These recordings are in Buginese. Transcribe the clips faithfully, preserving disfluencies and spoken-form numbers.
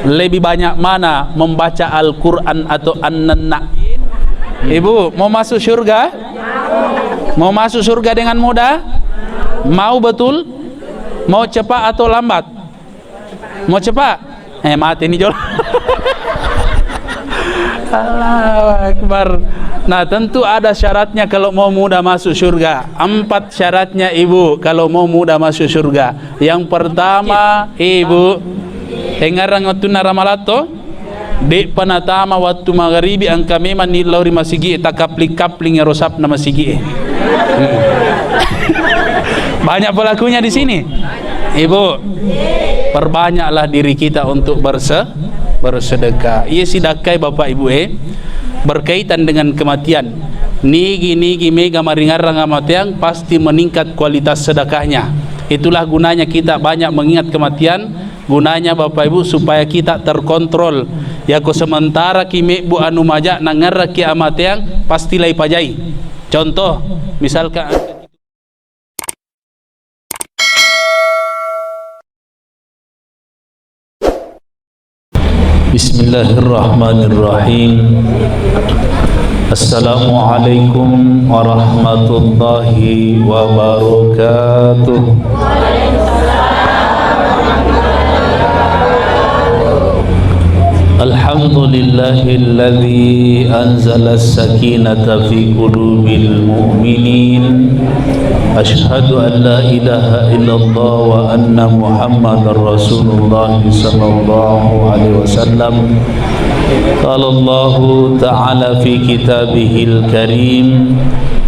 Lebih banyak mana membaca Al-Quran atau annenna? Ibu, mau masuk surga? Mau masuk surga dengan mudah? Mau betul? Mau cepat atau lambat? Mau cepat? Eh, mati nih, Jol. Allahu Akbar. Nah, tentu ada syaratnya kalau mau mudah masuk surga. Empat syaratnya, Ibu, kalau mau mudah masuk surga. Yang pertama, Ibu, engngarang wettunna ramalatto? De'pa natama wattu magaribi, engka memang ni lao ri masigi e, takapling-kapling ero sapna masigi e. Hmm. Banyak pelakunya di sini. Ibu, perbanyaklah diri kita untuk berse-, bersedekah. Iya, sidakkai, Bapak Ibu, eh, berkaitan dengan kematian. Nigi-nigi mega maringarrang amateang, pasti meningkat kualitas sedekahnya. Itulah gunanya kita banyak mengingat kematian, gunanya, Bapak Ibu, supaya kita terkontrol. Yako sementara ki mebbu anu maja, nangerraki amateang, pasti lai pajai. Contoh, misalkan Bismillahirrahmanirrahim. Assalamualaikum warahmatullahi wabarakatuh. Alhamdulillahilladzi anzala sakinata fi qulubil mu'minin. Asyhadu an la ilaha illallah wa anna Muhammadar Rasulullah sallallahu alaihi wasallam. Qala Allahu ta'ala fi kitabihil karim,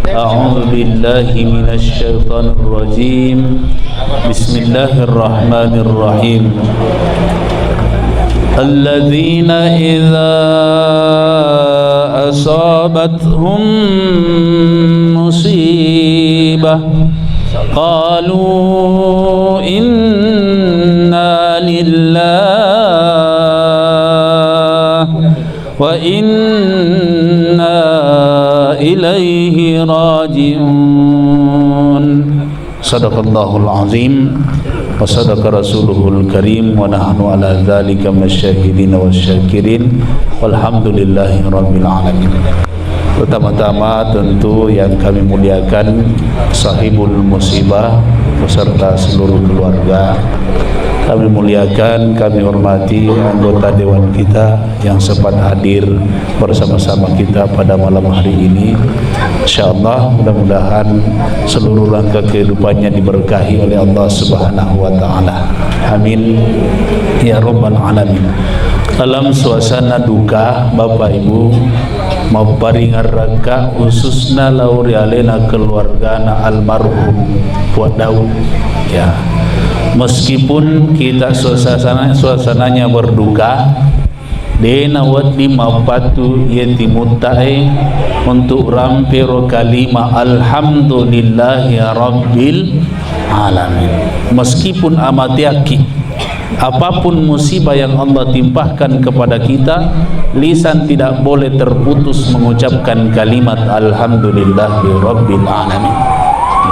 a'udzu billahi minasy syaithanir rajim. Bismillahirrahmanirrahim. Alladzina idza asabathum musibah qalu inna lillahi wa inna ilaihi raji'un. Sadaqallahul azim wa sadaqa rasuluhul karim wa nahnu ala dzalika minasyahidin wasyakirin. Walhamdulillahi rabbil alamin. Pertama-tama tentu yang kami muliakan sahibul musibah beserta seluruh keluarga. Kami muliakan, kami hormati anggota dewan kita yang sempat hadir bersama-sama kita pada malam hari ini. Insyaallah, mudah-mudahan seluruh rangka kehidupannya diberkahi oleh Allah Subhanahu wa Ta'ala. Amin ya Rabbal Alamin. Dalam suasana duka, Bapak Ibu, mapparingarrakka khususna lao ri alena keluargana almarhum Puang Daud. Ya, meskipun kita suasana, suasananya berduka, de' nawedding mappatu iye timuttae untuk rampero kalima alhamdulillahi rabbil alamin. Meskipun amateakki, apapun musibah yang Allah timpahkan kepada kita, lisan tidak boleh terputus mengucapkan kalimat alhamdulillahi rabbil alamin.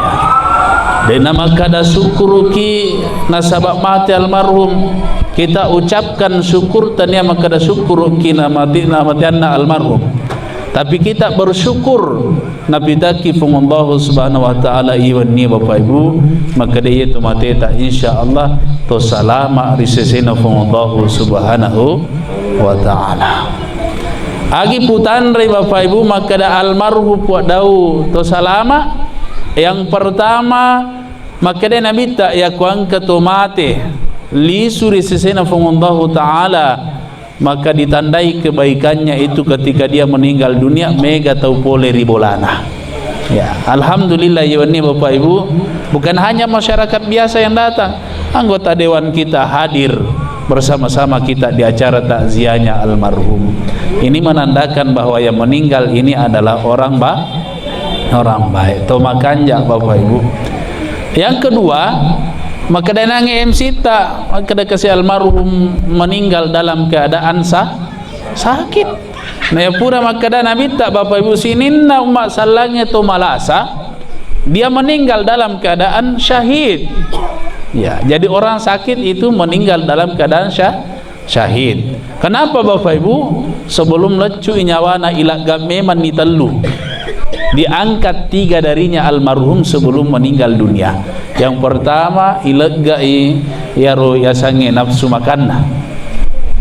Ya. De' namakkada sukkuruki nasaba' mate almarhum, kita ucapkan syukur, tania makkada sukkuruki namate-, namateanna almarhum. Tapi kita bersyukur napitakki Puang Allahu Subhanahu wa Ta'ala iwenni, Bapak Ibu, makkada iye to mateta insyaallah to salama ri sesena Puang Allahu Subhanahu wa Ta'ala. Agi putanrei, Bapak Ibu, makkada almarhum Puang Daud to salama, yang pertama, makkada Nabitta, yako engka to mate lisu ri sesena Puang Allahu Ta'ala, maka ditandai kebaikannya itu ketika dia meninggal dunia, mega tau pole ri bolana. Ya, alhamdulillah, iye wenni, Bapak Ibu, bukan hanya masyarakat biasa yang datang, anggota dewan kita hadir bersama-sama kita di acara takziahnya almarhum. Ini menandakan bahwa yang meninggal ini adalah orang ba-, orang baik. To makanja, Bapak Ibu. Yang kedua, makkada nange M C ta, makkada kasi almarhum meninggal dalam keadaan sa-, sakit. Nah, ya pura makkada Nabitta, Bapak Ibu, sininna umma sallange to malasa, dia meninggal dalam keadaan syahid. Ya, jadi orang sakit itu meninggal dalam keadaan syah-, Syahid. Kenapa, Bapak Ibu? Sebelum leccu nyawana, ilegga memanni tellu. Diangkat tiga darinya almarhum sebelum meninggal dunia. Yang pertama, ileggai iyaro yasengnge nafsu makanna.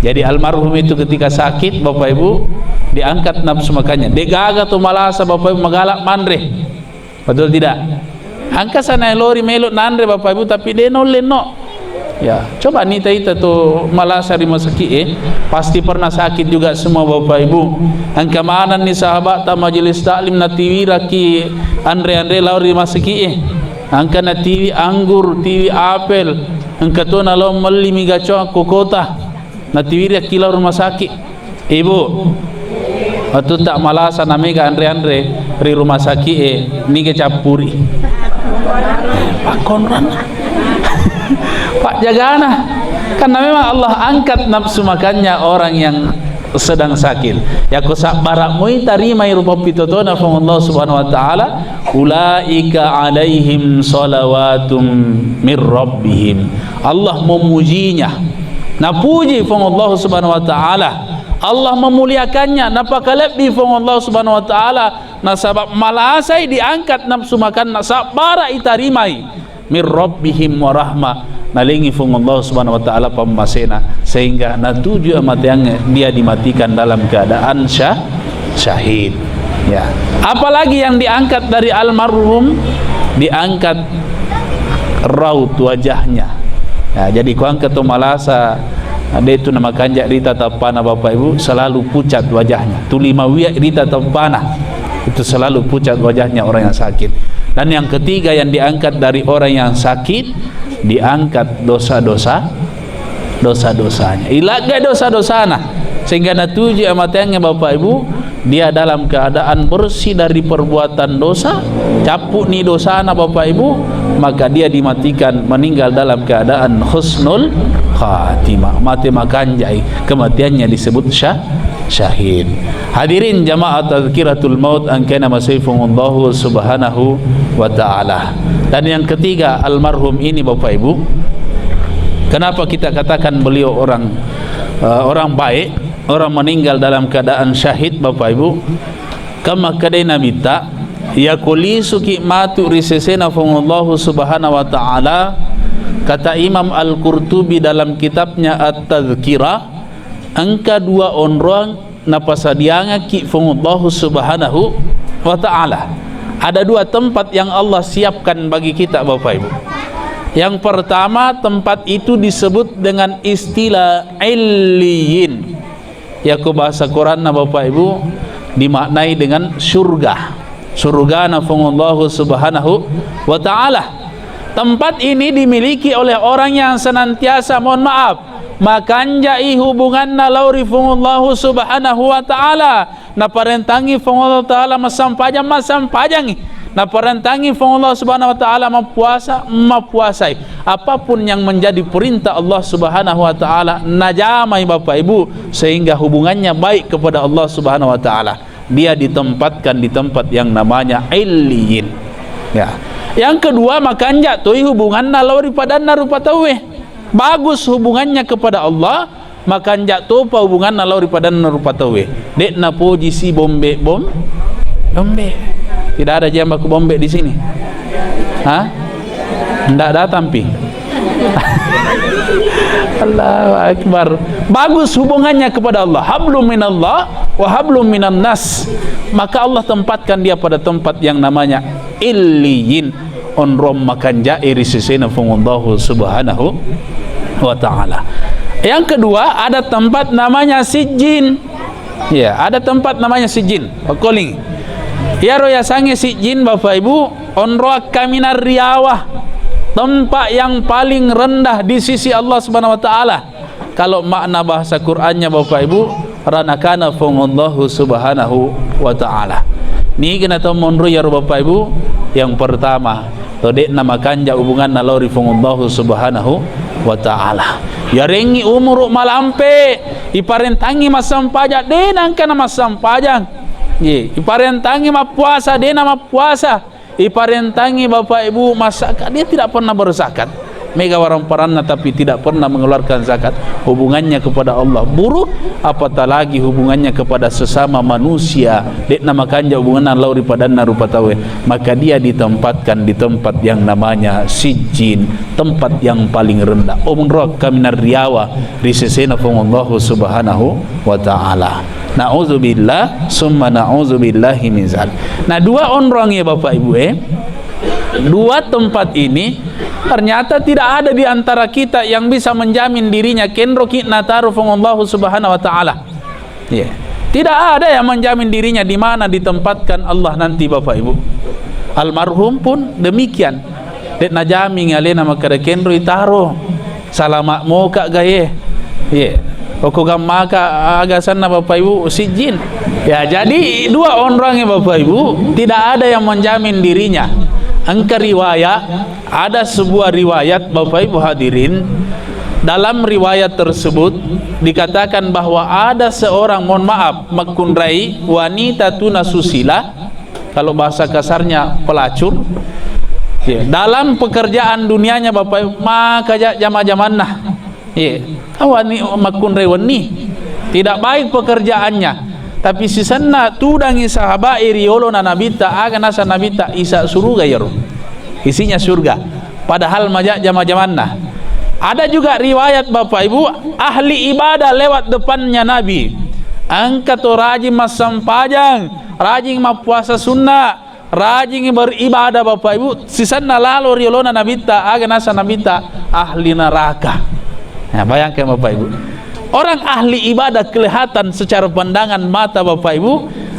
Jadi almarhum itu ketika sakit, Bapak Ibu, diangkat nafsu makannya. Degaga to malasa, Bapak Ibu, magala manre. Betul tidak? Engka sana lori melo nanre, Bapak Ibu, tapi de naulle no. Ya, coba nita-ita to malasa ri rumah sakit, eh. Pasti pernah sakit juga semua, Bapak Ibu. Engka manenni sahabat ta majelis taklim, natiwiraki anre-anre lao ri rumah sakit, eh. Engka natiwi anggur, tiwi apel, engka to nalao melli mi gacoa ko kota. Natiwiraki lao rumah sakit. Ibu, wettu ta malasa na mega anre-anre ri rumah sakit, eh, niga cappuri. Pakkonronna. Pak jagana. Karena memang Allah angkat nafsu makannya orang yang sedang sakit. Yako sabbara mui tarimai rupa pitotona Puang Allah Subhanahu wa Ta'ala, ulaika alaihim salawatum mir rabbihim. Allah memujinya. Napuji Puang Allah Subhanahu wa Ta'ala. Allah memuliakannya, napakalebbi Puang Allah Subhanahu wa Ta'ala, nasaba malasai diangkat nafsu makanna, sabbara itarimai mir rabbihim wa rahmah, nalengi Puang Allah Subhanahu wa Ta'ala pammasena, sehingga natuju amateangnge dia dimatikan dalam keadaan syah-, syahid. Ya. Apalagi yang diangkat dari almarhum, diangkat raut wajahnya. Ya, jadi kuangka to malasa, de tu namakanja rita tappana, Bapak Ibu, selalu pucat wajahnya. Tuli mawia rita tappana, itu selalu pucat wajahnya orang yang sakit. Dan yang ketiga yang diangkat dari orang yang sakit, diangkat dosa-dosa, dosa-dosanya. Ilagga dosa-dosana. Sehingga natuju amateangnge, Bapak Ibu, dia dalam keadaan bersih dari perbuatan dosa, cappu'ni dosana, Bapak Ibu, maka dia dimatikan, meninggal dalam keadaan husnul khatimah. Mate makanjai, kematiannya disebut syah-, syahid. Hadirin jamaah tazkiratul maut, angkena masifungullahu subhanahu wa ta'ala. Dan yang ketiga, almarhum ini, Bapak Ibu, kenapa kita katakan beliau orang, eh, orang baik, orang meninggal dalam keadaan syahid, Bapak Ibu? Kama kedai namita, ya kulisuki matu ri sesena Puang Allahu Subhanahu wa Ta'ala, kata Imam Al-Qurtubi dalam kitabnya At-Tazkirah, engka dua onroang napasadiangakki Puang Allahu Subhanahu wa Ta'ala. Ada dua tempat yang Allah siapkan bagi kita, Bapak Ibu. Yang pertama, tempat itu disebut dengan istilah Illiyin. Yako bahasa Quranna, Bapak Ibu, dimaknai dengan surga. Surgana Puang Allahu Subhanahu wa Ta'ala. Tempat ini dimiliki oleh orang yang senantiasa, mohon maaf, makanjai hubunganna lao ri Puang Allahu Subhanahu wa Ta'ala. Naparentangi Puang Allah Ta'ala massampajang, massampajangi. Naparentangi Puang Allah Subhanahu wa Ta'ala mappuasa, mappuasai. Apapun yang menjadi perintah Allah Subhanahu wa Ta'ala, najamai, Bapak Ibu, sehingga hubungannya baik kepada Allah Subhanahu wa Ta'ala. Dia ditempatkan di tempat yang namanya Illiyin. Ya. Yang kedua, makanja toi hubunganna lao ri padanna rupa tauwe. Bagus hubungannya kepada Allah, makanja topa hubunganna lao ri padanna rupa tauwe. Dek napoji si bombe bom-, bombe. Tidak ada jamba ku bombe di sini. Hah? Ndak datang pi. Allahu Akbar. Bagus hubungannya kepada Allah. Hablum minallah wa hablum minan nas. Maka Allah tempatkan dia pada tempat yang namanya Illiyin. Onrong makanja'e ri sesena Puang Allahu Subhanahu wa Ta'ala. Yang kedua, ada tempat namanya Sijjin. Ya, ada tempat namanya Sijjin. Pakoling. Iyaro yasangnge Sijjin, Bapak Ibu, onroang kaminang riawa. Tempat yang paling rendah di sisi Allah Subhanahu wa Ta'ala. Kalau makna bahasa Qur'annya, Bapak Ibu, ranakana Puang Allahu Subhanahu wa Ta'ala. Niga na tau monro iyaro, Bapak Ibu? Yang pertama, to de'na makanja hubunganna lao ri Puang Allahu Subhanahu wa Ta'ala. Yarengngi umuru malampe, iparentangi massampajang, de nangkana massampajang. Ye, iparentangi mappuasa, de na mappuasa. Iparentangi Bapak Ibu mazakat, dia tidak pernah berzakat. Mega waramparanna tapi tidak pernah mengeluarkan zakat, hubungannya kepada Allah buruk, apatah lagi hubungannya kepada sesama manusia, de'na makanja hubunganna lao ri padanna rupa tauwe, maka dia ditempatkan di tempat yang namanya sijjin, tempat yang paling rendah. Onrong kaminang riawa ri sesena Puang Allahu Subhanahu wa Ta'ala. Na'udzubillah, summa na'udzubillahi min zalik. Nah, dua onrong ya, Bapak Ibu, eh. Dua tempat ini ternyata tidak ada di antara kita yang bisa menjamin dirinya kenroki nataro Puang Allahu Subhanahu wa Ta'ala. Iya. Tidak ada yang menjamin dirinya di mana ditempatkan Allah nanti, Bapak Ibu. Almarhum pun demikian. Dek najaming alena makkeda kenro itaro. Salama moka gaye. Iya. Okko gammaka aga asenna, Bapak Ibu, sijjin. Ya, jadi dua onrongnya, Bapak Ibu, tidak ada yang menjamin dirinya. Engka riwayat, ada sebuah riwayat, Bapak Ibu hadirin, dalam riwayat tersebut dikatakan bahwa ada seorang, mohon maaf, makkunrai wanita tuna susila, kalau bahasa kasarnya pelacur. Ya, dalam pekerjaan dunianya, Bapak Ibu, maka ja-, jama-jamanna. Iya, awani makkunrai wenni. Tidak baik pekerjaannya. Tapi sisenna tudangi sahabai riolona Nabitta, aga nasa Nabitta, isa suruga iyaro. Isinya surga. Padahal maja jama-jamanna. Ada juga riwayat, Bapak Ibu, ahli ibadah lewat depannya Nabi. Engka to rajin massempajang, rajin mappuasa sunnah, rajingi beribadah, Bapak Ibu, sisenna lalo riolona Nabitta, aga nasa Nabitta, ahli neraka. Nah, bayangkan, Bapak Ibu. Orang ahli ibadah kelihatan secara pandangan mata, Bapak Ibu,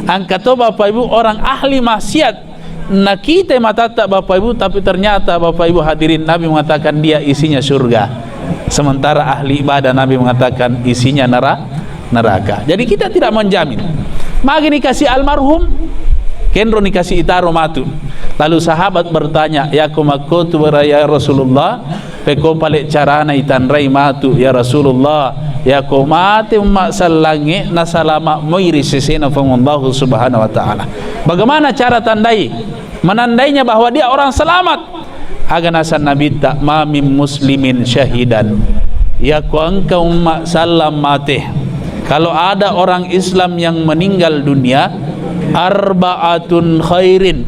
engka to, Bapak Ibu, orang ahli maksiat. Nakita matatta, Bapak Ibu, tapi ternyata, Bapak Ibu hadirin, Nabi mengatakan dia isinya surga. Sementara ahli ibadah, Nabi mengatakan isinya nera-, neraka. Jadi kita tidak menjamin. Magi nikasi almarhum, kenro nikasi itaro matu. Lalu sahabat bertanya, "Yako makkotu bara ya Rasulullah, pekko pale carana itanrai matu ya Rasulullah, yako mate umma sallangnge nasalama moi ri sesena Puang Allahu Subhanahu wa Ta'ala. Bagaimana cara tandai, menandainya bahwa dia orang selamat?" Aga nasa Nabitta, "Ma min muslimin syahidan." Yako engka umma sallam mate. Kalau ada orang Islam yang meninggal dunia, arbaatun khairin,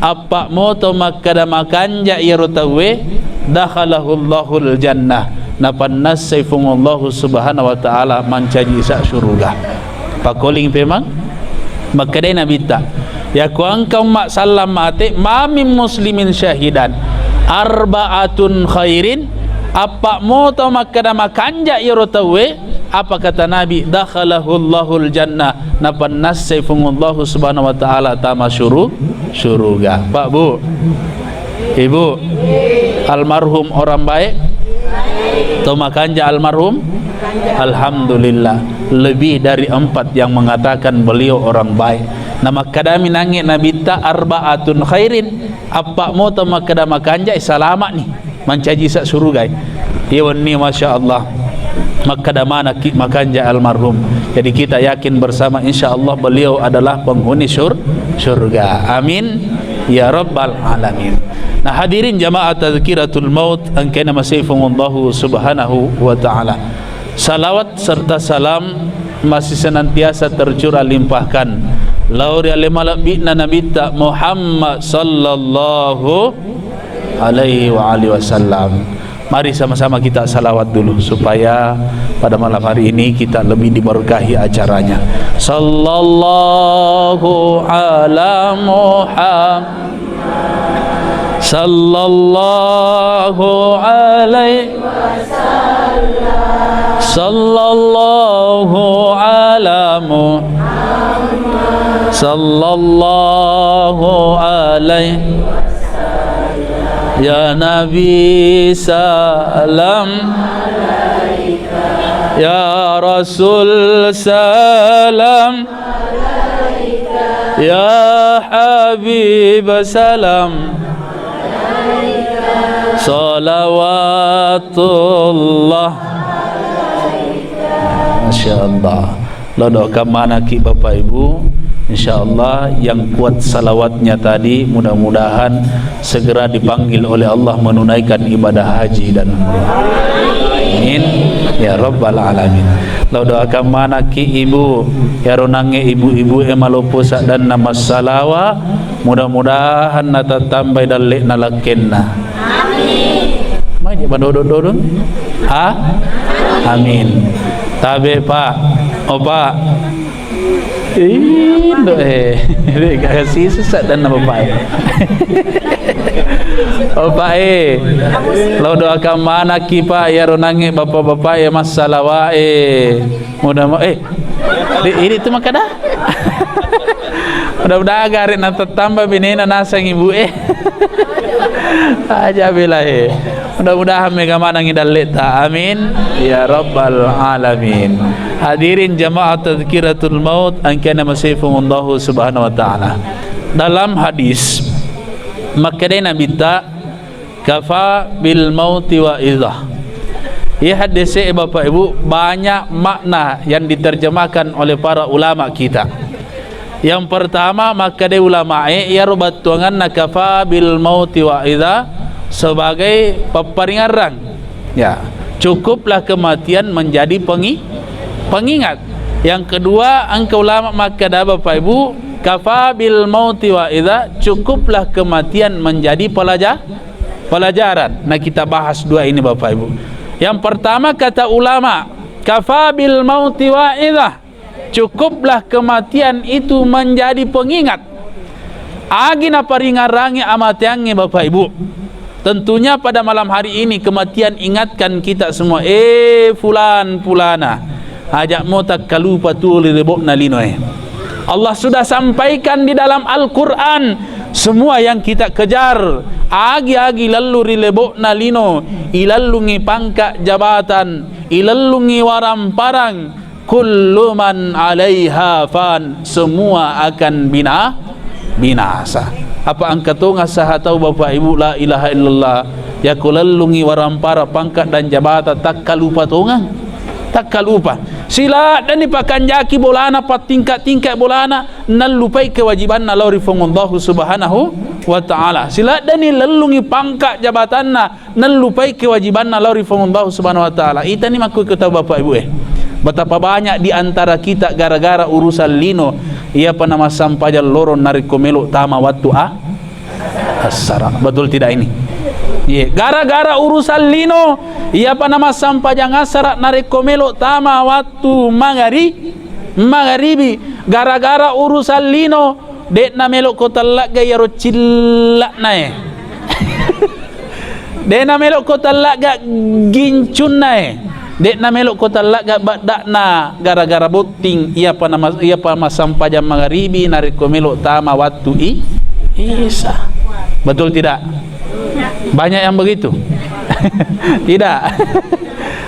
appa moto makkeda makanja iyaro tauwe, dakhalahullahu jannah, napannassai Puang Allahu Subhanahu wa Ta'ala mancaji sa suruga. Pakoling pemang, makkedai Nabitta, yako engka umma sallam mate, "Ma min muslimin syahidan, arbaatun khairin," appa moto makkeda makanja iyaro tauwe, apa kata Nabi, "Dakhalahullahu jannah," napannassai Puang Allahu Subhanahu wa Ta'ala tama syuru-, syuruga. Pak, Bu, Ibu, almarhum orang baik? To makanja almarhum? Alhamdulillah, lebih dari empat yang mengatakan beliau orang baik. Nah, makkadami nangnge Nabitta, arbaatun khairin, appa moto makkeda makanja, salama ni, mancaji sa surugai. Iya wenni, Masya Allah, makkeda manakki makanja almarhum. Jadi kita yakin bersama, insya Allah beliau adalah penghuni syur-, surga. Amin ya rabbal alamin. Nah, hadirin jamaah tazkiratul maut, engkaina masei Puang Allahu Subhanahu wa Ta'ala. Salawat serta salam masih senantiasa tercurah limpahkan lao ri ale malebbi'na Nabitta Muhammad sallallahu alaihi wa alihi wasallam. Mari sama-sama kita salawat dulu supaya pada malam hari ini kita lebih diberkahi acaranya. Sallallahu ala Muhammad. Sallallahu alaihi. Sallallahu ala Muhammad. Sallallahu alaihi. Ya Nabi salam. Ya Rasul salam. Ya Habib salam. Salawatullah. Masya Allah. Lodokan manaki Bapak Ibu. Insya Allah, yang kuat salawatnya tadi, mudah-mudahan segera dipanggil oleh Allah menunaikan ibadah haji dan umrah. Amin ya rabbal alamin. Lao doakan manakki ibu, yaro nangnge ibu-ibu e maloppo saddanna massalawa, mudah-mudahan natattambai dalle'na lakkenna. Amin. Maje madodong-dodong? Ha? Amin. Tabe, Pak. Oh, Pak. Indo, eh. Dek, gak kasih susah dan nama, Pak, eh. Oh, Pak, eh. Lao doakan manakki, Pak, yaro nangnge bapak-bapak e massalawa, eh. Mudah-mudahan, eh. Dek, ini tu maka dah. Mudah-mudahan gare' natattamba benena nasang ibu, eh. Aja bela, eh. Mudah-mudahan mega manengngi dalle'ta. Amin ya rabbal alamin. Hadirin jamaah tazkiratul maut, engkana masifung Allahu subhanahu wa ta'ala. Dalam hadis, makkedai Nabitta, "Kafa bil mauti wa'izah." Iya hadis e, Bapak Ibu, banyak makna yang diterjemahkan oleh para ulama kita. Yang pertama, makkedai ulamae, iyaro battuanganna kafa bil mauti wa'izah sebagai papparingarrang. Ya, cukuplah kematian menjadi pengi-, pengingat. Yang kedua, engka ulama makkeda, Bapak Ibu, kafa bil mauti wa'izah, cukuplah kematian menjadi pelaja-, pelajaran. Nah, kita bahas dua ini, Bapak Ibu. Yang pertama, kata ulama, kafa bil mauti wa'izah. Cukuplah kematian itu menjadi pengingat. Agi naparingarangi amateangnge, Bapak Ibu. Tentunya pada malam hari ini kematian ingatkan kita semua, eh, fulan, fulana, aja' mo takkalupa tuo ri lebo'na linoe. Allah sudah sampaikan di dalam Al-Quran, semua yang kita kejar, agi-agi lellu ri lebo'na lino, ilellungi pangka' jabatan, ilellungi waramparang, Kullu man alaiha fan, semua akan bina-, binasa. Apa engka tonga saha tau, Bapak Ibu, la ilaha illallah, yako lellungi warampara pangkat dan jabatan, takkalupa tongang. Takkalupa. Siladdani pakanjaki bolana, pattingka-tingka bolana, nallupai kewajibanna lao ri Puang Allahu Subhanahu wa Ta'ala. Siladdani lellungi pangkat jabatanna, nallupai kewajibanna lao ri Puang Allahu Subhanahu wa Ta'ala. Itani makkukku tau, Bapak Ibu, eh. Betapa banyak di antara kita gara-gara urusan lino, iyapa namassampajang loro narekko melo tama wattu a-, assara. Betul tidak ini? Iya, gara-gara urusan lino, iyapa namassampajang assara narekko melo tama wattu mangari-, mangaribi. Gara-gara urusan lino, de'na melo ko tellagga iyaro cilla'na, eh. De'na melo ko tellagga gincunna, eh. De'na melo ko tellagga bedda'na gara-gara botting, iyapa nama-, iyapa massampajang mangaribi narekko melo tama wattu i-, isa. Betul tidak? Banyak yang begitu? Tidak.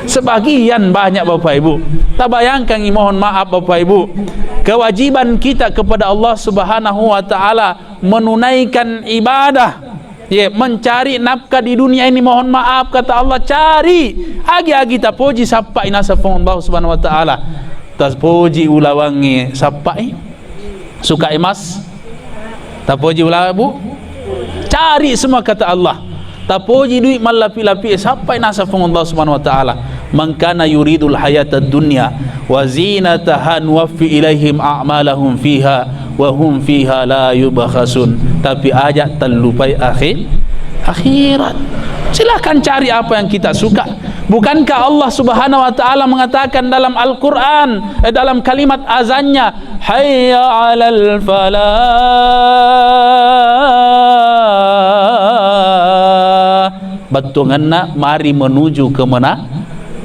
Sebagian banyak, Bapak Ibu. Tabayangkangi, mohon maaf, Bapak Ibu. Kewajiban kita kepada Allah Subhanahu wa Ta'ala menunaikan ibadah. Ye, mencari nafkah di dunia ini, mohon maaf, kata Allah, cari. Agi-agi tapoji, sappai naseng Puang Allah Subhanahu wa Ta'ala. Tapoji ulawangnge, sappai. Suka emas? Tapoji ulawa, Bu? Cari semua, kata Allah. Tapoji duit mallapi-lapi, sappai naseng Puang Allah Subhanahu wa Ta'ala. "Man kana yuridul hayatad dunya wa zinataha nuwaffi ilaihim a'malahum fiha wa hum fiha la yubkhasun." Tapi aja' tallupai akhi-, akhirat. Silakan cari apa yang kita suka. Bukankah Allah Subhanahu wa Ta'ala mengatakan dalam Al-Quran, eh, dalam kalimat azannya, "Hayya 'alal falah." Bettuanganna mari menuju kemena-,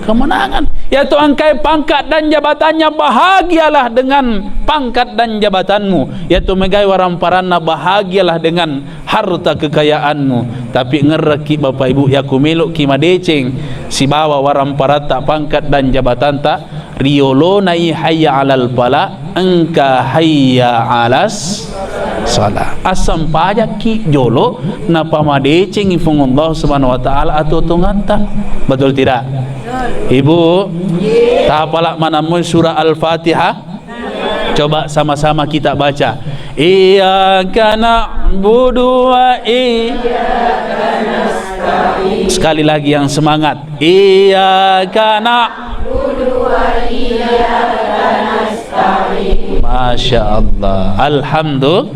kemenangan. Yaitu engkae pangkat dan jabatannya, bahagialah dengan pangkat dan jabatanmu. Yaitu megai waramparanna, bahagialah dengan harta kekayaanmu. Tapi ngerrekki, Bapak Ibu, yako melo'ki madeceng sibawa waramparatta, pangkat dan jabatanta, riolonai hayya 'alal falah, engka hayya 'alas shalah. Assempajakki jolo, napamadecengi Puang Allah Subhanahu wa Ta'ala atuo-tuonganta. Betul tidak? Ibu, tapala manammoi surah Al-Fatihah. Coba sama-sama kita baca. Iyyaka na'budu wa iyyaka nasta'in. Sekali lagi yang semangat. Iyyaka na'budu wa iyyaka nasta'in. Masya Allah. Alhamdulillah.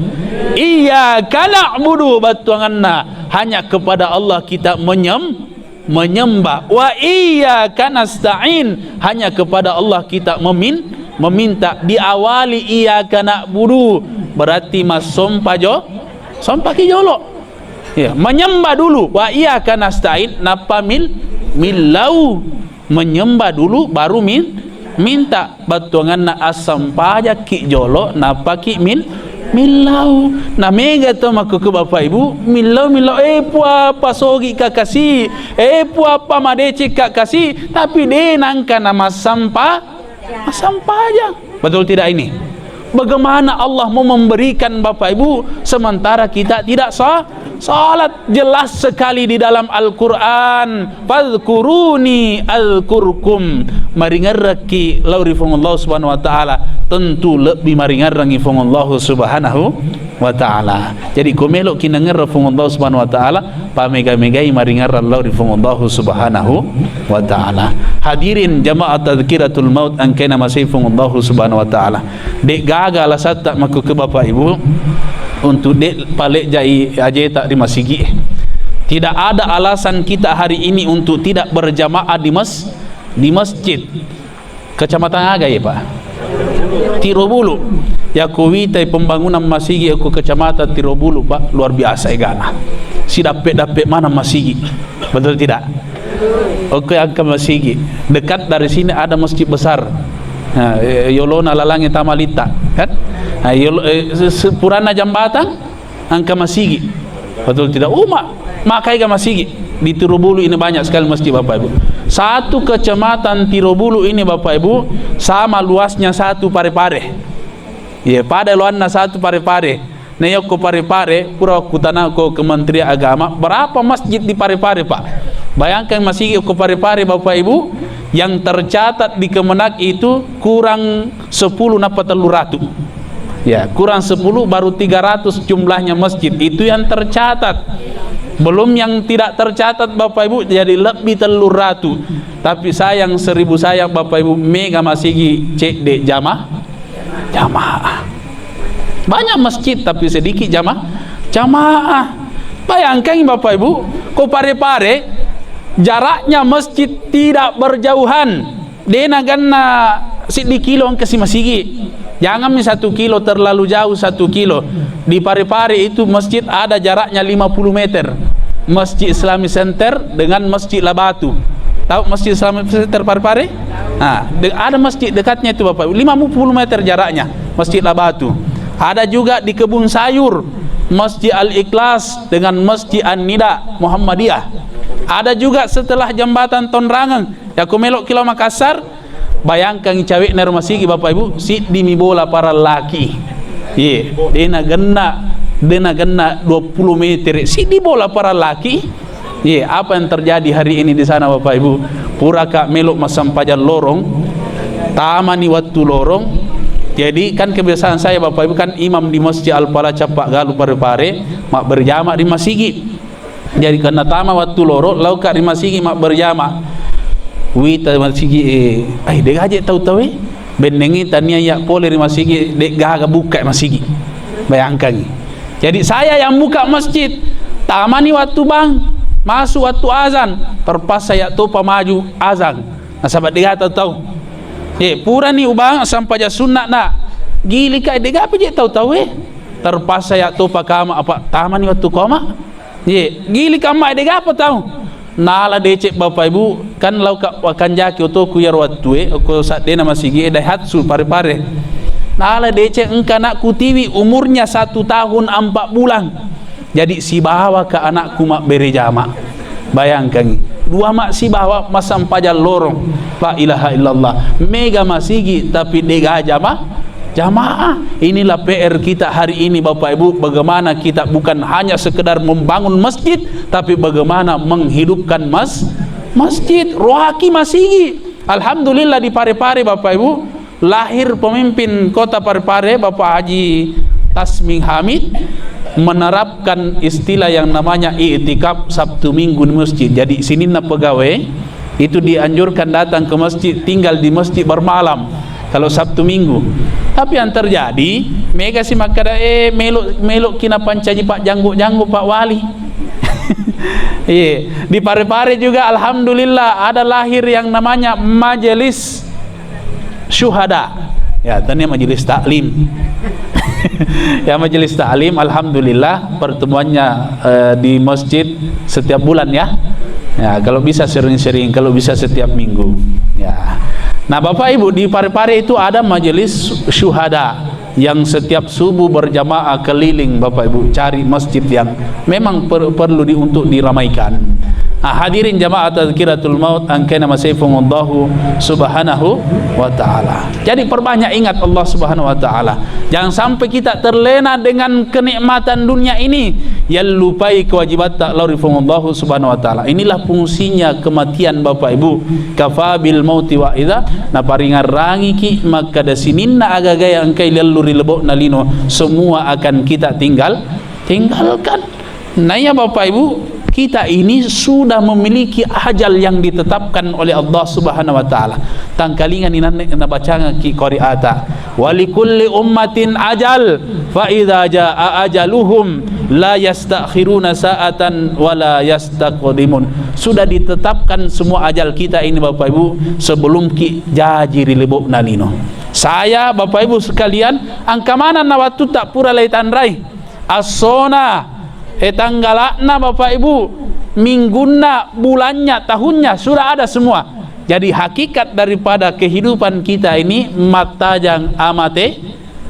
Iyyaka na'budu, battuanganna hanya kepada Allah kita menyem-, menyembah. Wa iyyaka nasta'in, hanya kepada Allah kita memin-, meminta. Diawali iyyaka na'budu, berarti massompa jo-, sompaki jolo. Ya, menyembah dulu. Wa iyyaka nasta'in, nappa mil-, millau. Menyembah dulu, baru min-, minta. Battuanganna assampajakki jolo, nappaki mil-, millau. Na mega to makkukku Bapak Ibu, millau, millau, eh, puappa sogi ka kasi, eh, puappa madeceng ka kasi, tapi de nangka na massampa-, massampajang. Betul tidak ini? Bagaimana Allah mau memberikan, Bapak Ibu, sementara kita tidak sa-, salat? Jelas sekali di dalam Al-Quran, "Fadhkuruni adhkurkum." Maringerrekki lao ri Fuang Allah Subhanahu wa Ta'ala, tentu lebbi maringerrengi Fuang Allah Subhanahu wa Ta'ala. Jadi, ko meloki nangerra Fuang Allah Subhanahu wa Ta'ala, pamega-megai maringerrang lao ri Fuang Allah Subhanahu wa Ta'ala. Hadirin jamaah tazkiratul maut engkae namasei Fuang Allah Subhanahu wa Ta'ala. De gaga alasatta makkukku Bapak Ibu untuk de palejjai ajeta ri masigi. Tidak ada alasan kita hari ini untuk tidak berjamaah di mas-, di masjid. Kecamatan aga ye, Pak? Tirobulu. Yako witai pembangunan masigi ko Kecamatan Tirobulu, Pak, luar biasa egana. Sidappe-dappe mana masigi. Betul tidak? Oke, engka masigi. Dekat dari sini ada masjid besar. Nah, eh, yolona lalangnge Tama Litta, kan? Nah, yolo-, eh, se-, se-, purana jambatan, engka masigi. Betul tidak? Uma, maka ega masigi. Di Tirobulu ini banyak sekali masjid, Bapak Ibu. Satu kecamatan Tirobulu ini, Bapak Ibu, sama luasnya satu Parepare. Iya, pada luanna satu Parepare. Nah, yokko Parepare, pura kutana ko Kementerian Agama, berapa masjid di Parepare, Pak? Bayangkan masigi ko Parepare, Bapak Ibu, yang tercatat di Kemenag itu kurang sepuluh nappa tellu ratu. Ya, kurang sepuluh, baru tiga ratus jumlahnya masjid. Itu yang tercatat. Belum yang tidak tercatat, Bapak Ibu, jadi lebih tellu ratu. Tapi sayang, seribu sayang, Bapak Ibu, mega masigi cedde jama-, jamaah. Banyak masjid, tapi sedikit jama-, jamaah. Bayangkan, Bapak Ibu, ko Parepare, jaraknya masjid tidak berjauhan. De naganna siddi kilo engka si masigi. Janganmi satu kilo, terlalu jauh satu kilo. Di Parepare itu masjid ada jaraknya lima puluh meter. Masjid Islamic Center dengan Masjid Labatu. Tahu Masjid Islamic Center Parepare? Nah, de-, ada masjid dekatnya itu, Bapak, lima puluh meter jaraknya, Masjid Labatu. Ada juga di Kebun Sayur, Masjid Al-Ikhlas dengan Masjid An-Nida Muhammadiyah. Ada juga setelah jembatan Tonrangeng, Yako meloki lao Makassar, bayangkan cawe'na ro masigi, Bapak Ibu, siddimi bola parallaki. Ye, de nagenna, de nagenna dua puluh meter, siddi bola parallaki. Ye, apa yang terjadi hari ini di sana, Bapak Ibu? Puraka melo massempajang lorong, tamani wattu lorong. Jadi, kan kebiasaan saya, Bapak Ibu, kan imam di Masjid Al-Falah Cappa Galu Parepare, mabberjama di masigi. Jadi, karena tama wattu loro, lauka ri masigi mabberjama. Wita masigi, eh, ai, de gaje tau-tau, eh. Bennengi tania iya pole ri masigi, de gaga buka masigi. Bayangkan. Jadi, saya yang buka masjid, tamani wattu bang, masuk wattu azan, terpaksa iya topa maju azan. Nasaba de gaga tau-tau. Eh, purani ubang sampaja sunna na. Gili kai, de gape je tau-tau, eh. Terpaksa iya topa kama apa tamani wattu koma. Ye, gili kamma de gape tau. Nala decek Bapak Ibu, kan lauka wakanjaki otoku iyaro wattue, okko saddena masigi e Daihatsu Parepare. Nala decek engka anakku tiwi umurnya satu tahun empat bulan. Jadi sibawaka anakku mabbere jama. Bayangkan, dua mak sibawa massempajang lorong. La ilaha illallah. Mega masigi tapi de gaga jama-, jamaah. Inilah P R kita hari ini, Bapak Ibu, bagaimana kita bukan hanya sekedar membangun masjid, tapi bagaimana menghidupkan mas-, masjid. Roaki masigi. Alhamdulillah di Parepare, Bapak Ibu, Lahir pemimpin Kota Parepare, Bapak Haji Tasming Hamid, menerapkan istilah yang namanya iktikaf Sabtu Minggu di masjid. Jadi, sininna pegawai itu dianjurkan datang ke masjid, tinggal di masjid bermalam kalau Sabtu Minggu. Tapi yang terjadi, mega si makkada, eh, melo, melo kina pancaji Pak Janggo-janggo, Pak Wali. Iya, di Parepare juga, alhamdulillah, ada lahir yang namanya Majelis Syuhada. Ya, tania Majelis Taklim. Ya, Majelis Taklim, alhamdulillah, pertemuannya, eh, di masjid setiap bulan, ya. Ya, kalau bisa sering-sering, kalau bisa setiap minggu. Ya. Nah, Bapak Ibu, di Parepare itu ada Majelis Syuhada yang setiap subuh berjamaah keliling, Bapak Ibu, cari masjid yang memang per-, perlu di-, untuk diramaikan. Ah, hadirin jamaah Tazkiratul Maut, angkena masefung Allahu Subhanahu wa Ta'ala. Jadi, perbanyak ingat Allah Subhanahu wa Ta'ala. Jangan sampai kita terlena dengan kenikmatan dunia ini, yang lupai kewajibatta lao ri Fuang Allahu Subhanahu wa Ta'ala. Inilah fungsinya kematian, Bapak Ibu. Kafa bil mauti wa idza, naparingarrangiki makkada sininna agaga yang engkai liellu ri lebo'na lino, semua akan kita tinggal, tinggalkan. Naiya Bapak Ibu, kita ini sudah memiliki ajal yang ditetapkan oleh Allah Subhanahu wa Ta'ala. Tangkalingani nanne nabacangaki qari'ata. "Wa likulli ummatin ajal, fa idza jaa ajaluhum, la yastakhiruna sa'atan wa la yastaqdimun." Sudah ditetapkan semua ajal kita ini, Bapak Ibu, sebelum ki jaji ri lebo'na lino. Saya, Bapak Ibu sekalian, engka manenna wattutta pura laitanrai. Essona, eh, tanggalakna, Bapak Ibu, minggunna, bulannya, tahunnya, sudah ada semua. Jadi, hakikat daripada kehidupan kita ini mattajang amate-,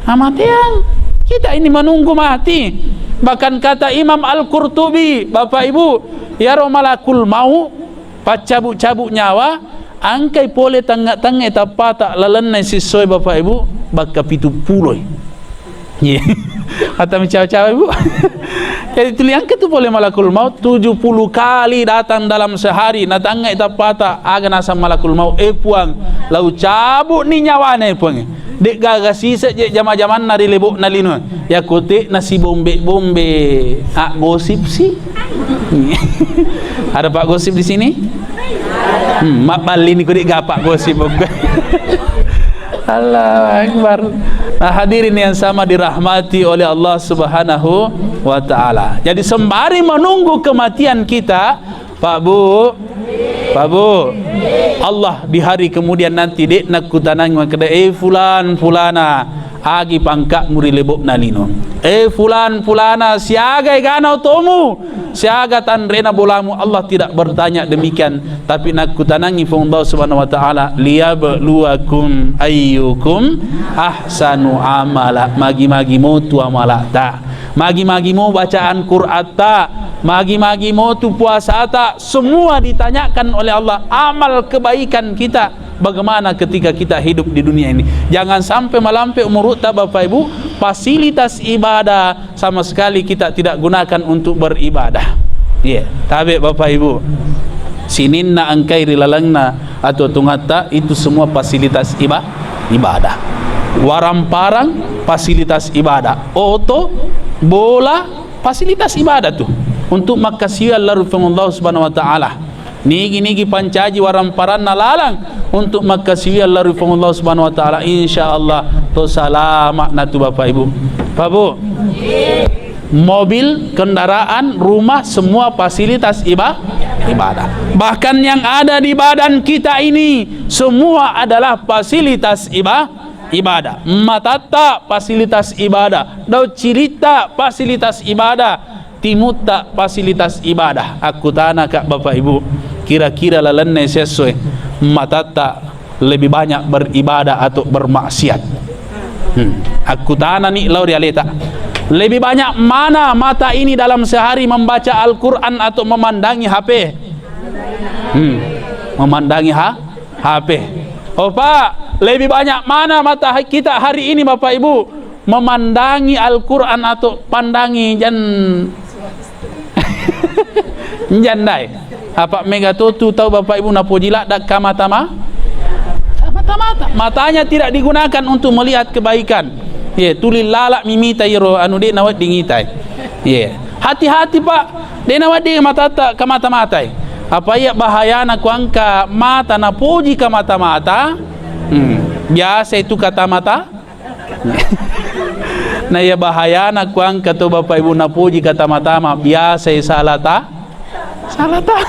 amateang. Kita ini menunggu mati. Bahkan kata Imam Al-Qurtubi, Bapak Ibu, iyaro malakul maut, paccabu-cabu nyawa, engkai pole tangnga-tangnge tappata lalenna sissoe, Bapak Ibu, bakka pitu puloi. Iya. Mata mencawa-cawa, Ibu. Jadi, tuli engka tu pole malakul maut, tujuh puluh kali datang dalam sehari, natangngai tappata, aga nasang malakul maut, "Eh, Puang, lau cabut ni nyawana, eh, Puang." De'gaga sisek je jama-jamanna ri lebo'na lino. Ya kote na si bombe-bombe. Ah, gosip si. Ada Pak Gosip di sini? Hmm, mabbalini ko de'ga Pak Gosip. Allahu Akbar. Nah, hadirin yang sama dirahmati oleh Allah Subhanahu wa Ta'ala. Jadi, sembari menunggu kematian kita, Pak Bu, Pak Bu, Allah di hari kemudian nanti de' nakkutanangi makkeda, "Eh, fulan, fulana, agi pangka'mu ri lebo'na lino? Eh, fulan, fulana, siaga egana otomu? Siaga tanrena bolamu?" Allah tidak bertanya demikian, tapi nakkutanangi Fuang Allah Subhanahu wa Ta'ala, "Liyabluwakum ayyukum ahsanu amala." Magi-magi motu amalata. Magi-magi mo bacaan Qur'atta, magi-magi mo tu puasata, semua ditanyakan oleh Allah, amal kebaikan kita bagaimana ketika kita hidup di dunia ini. Jangan sampai malampe umurutta, Bapak Ibu, fasilitas ibadah sama sekali kita tidak gunakan untuk beribadah. Iya, tabe Bapak Ibu. Sininna engkai ri lalengna atuo-tuongatta itu semua fasilitas iba-, ibadah. Waramparang fasilitas ibadah. Oto, bola, fasilitas ibadah tu. Untuk makkasiwiang lao ri Fuang Allah Subhanahu wa Ta'ala. Nigi-nigi pancaji waramparanna lalang untuk makkasiwiang lao ri Fuang Allah Subhanahu wa Ta'ala. Insya Allah to salama' na tu Bapak Ibu. Pak Bu. Mobil, kendaraan, rumah, semua fasilitas iba-, ibadah. Bahkan yang ada di badan kita ini, semua adalah fasilitas iba-, ibadah. Matatta fasilitas ibadah, daun cilitta fasilitas ibadah, timutta fasilitas ibadah. Akkutanaka Bapak Ibu, kira-kira lalenna sessoe, matatta lebih banyak beribadah atau bermaksiat? Hmm. Akkutanani lao ri aleta. Lebih banyak mana mata ini dalam sehari membaca Al-Quran atau memandangi H P? Hmm. Memandangi ha-, H P. Oh, Pak, lebih banyak mana mata kita hari ini, Bapak Ibu, memandangi Al-Quran atau pandangi jan-, jandai? Apa mega to tu tau Bapak Ibu napoji ladda' ka mata ma-, ka Mata-mata. Matanya tidak digunakan untuk melihat kebaikan. Ye, tuli lala mimita iro anu de' nawedding itai. Ye. Hati-hati, Pak. De' nawedding matatta ka mata-matai. Apa iya bahayana ku engka mata napoji ka mata-mata? Hmm. Biasa itu kata mata. Na iya bahayana ku engka to Bapak Ibu napoji ka tama-tama, biasa salah ta-, salah ta-,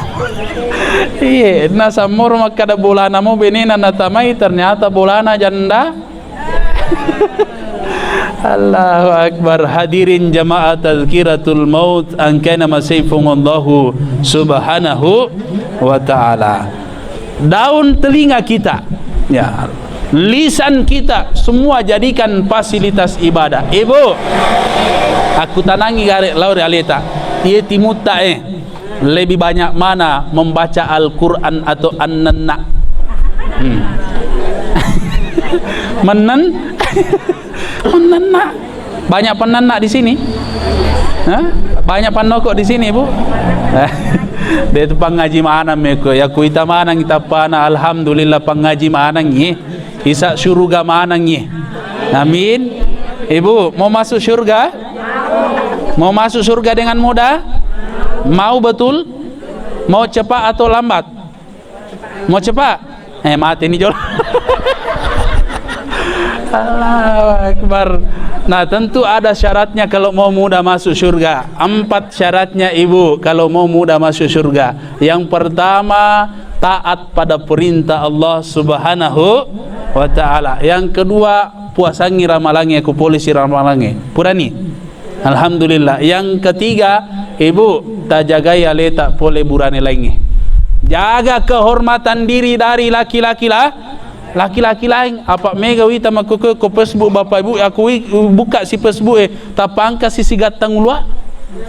iye, na sammoro makkada bolana mo benena natamai, ternyata bolana janda. Allahu Akbar. Hadirin jamaah tazkiratul maut, angkana masifung Allahu subhanahu wa ta'ala. Daun telinga kita, ya, lisan kita, semua jadikan fasilitas ibadah. Ibu, aku tanangi gare lao ri aleta. Iye timutta, eh, lebih banyak mana membaca Al-Quran atau annenna? Hmm. Mennen? Pennenna. Banyak pennenna di sini? Hah? Banyak pannoko di sini, Bu? De' tu pangaji maneng meko. Ya kuita maneng itappana, alhamdulillah pangaji maneng ye. Isa suruga maneng ye. Amin. Ibu, mau masuk surga? Mau masuk surga dengan mudah? Mau betul? Mau cepat atau lambat? Mau cepat? Eh, mati ni jolo. Allahu Akbar. Nah, tentu ada syaratnya kalau mau mudah masuk surga. Empat syaratnya, Ibu, kalau mau mudah masuk surga. Yang pertama, taat pada perintah Allah Subhanahu wa Ta'ala. Yang kedua, puasangi ramalangnge, ku polisi ramalangnge. Purani? Alhamdulillah. Yang ketiga, Ibu, tajagai aleta pole burane laingnge. Jaga kehormatan diri dari laki-laki lah, laki-laki lain. Apa mega wita makkukue ko Facebook, Bapak Ibu, aku wi-, buka si Facebook, eh, tapangka si sigattang ulua.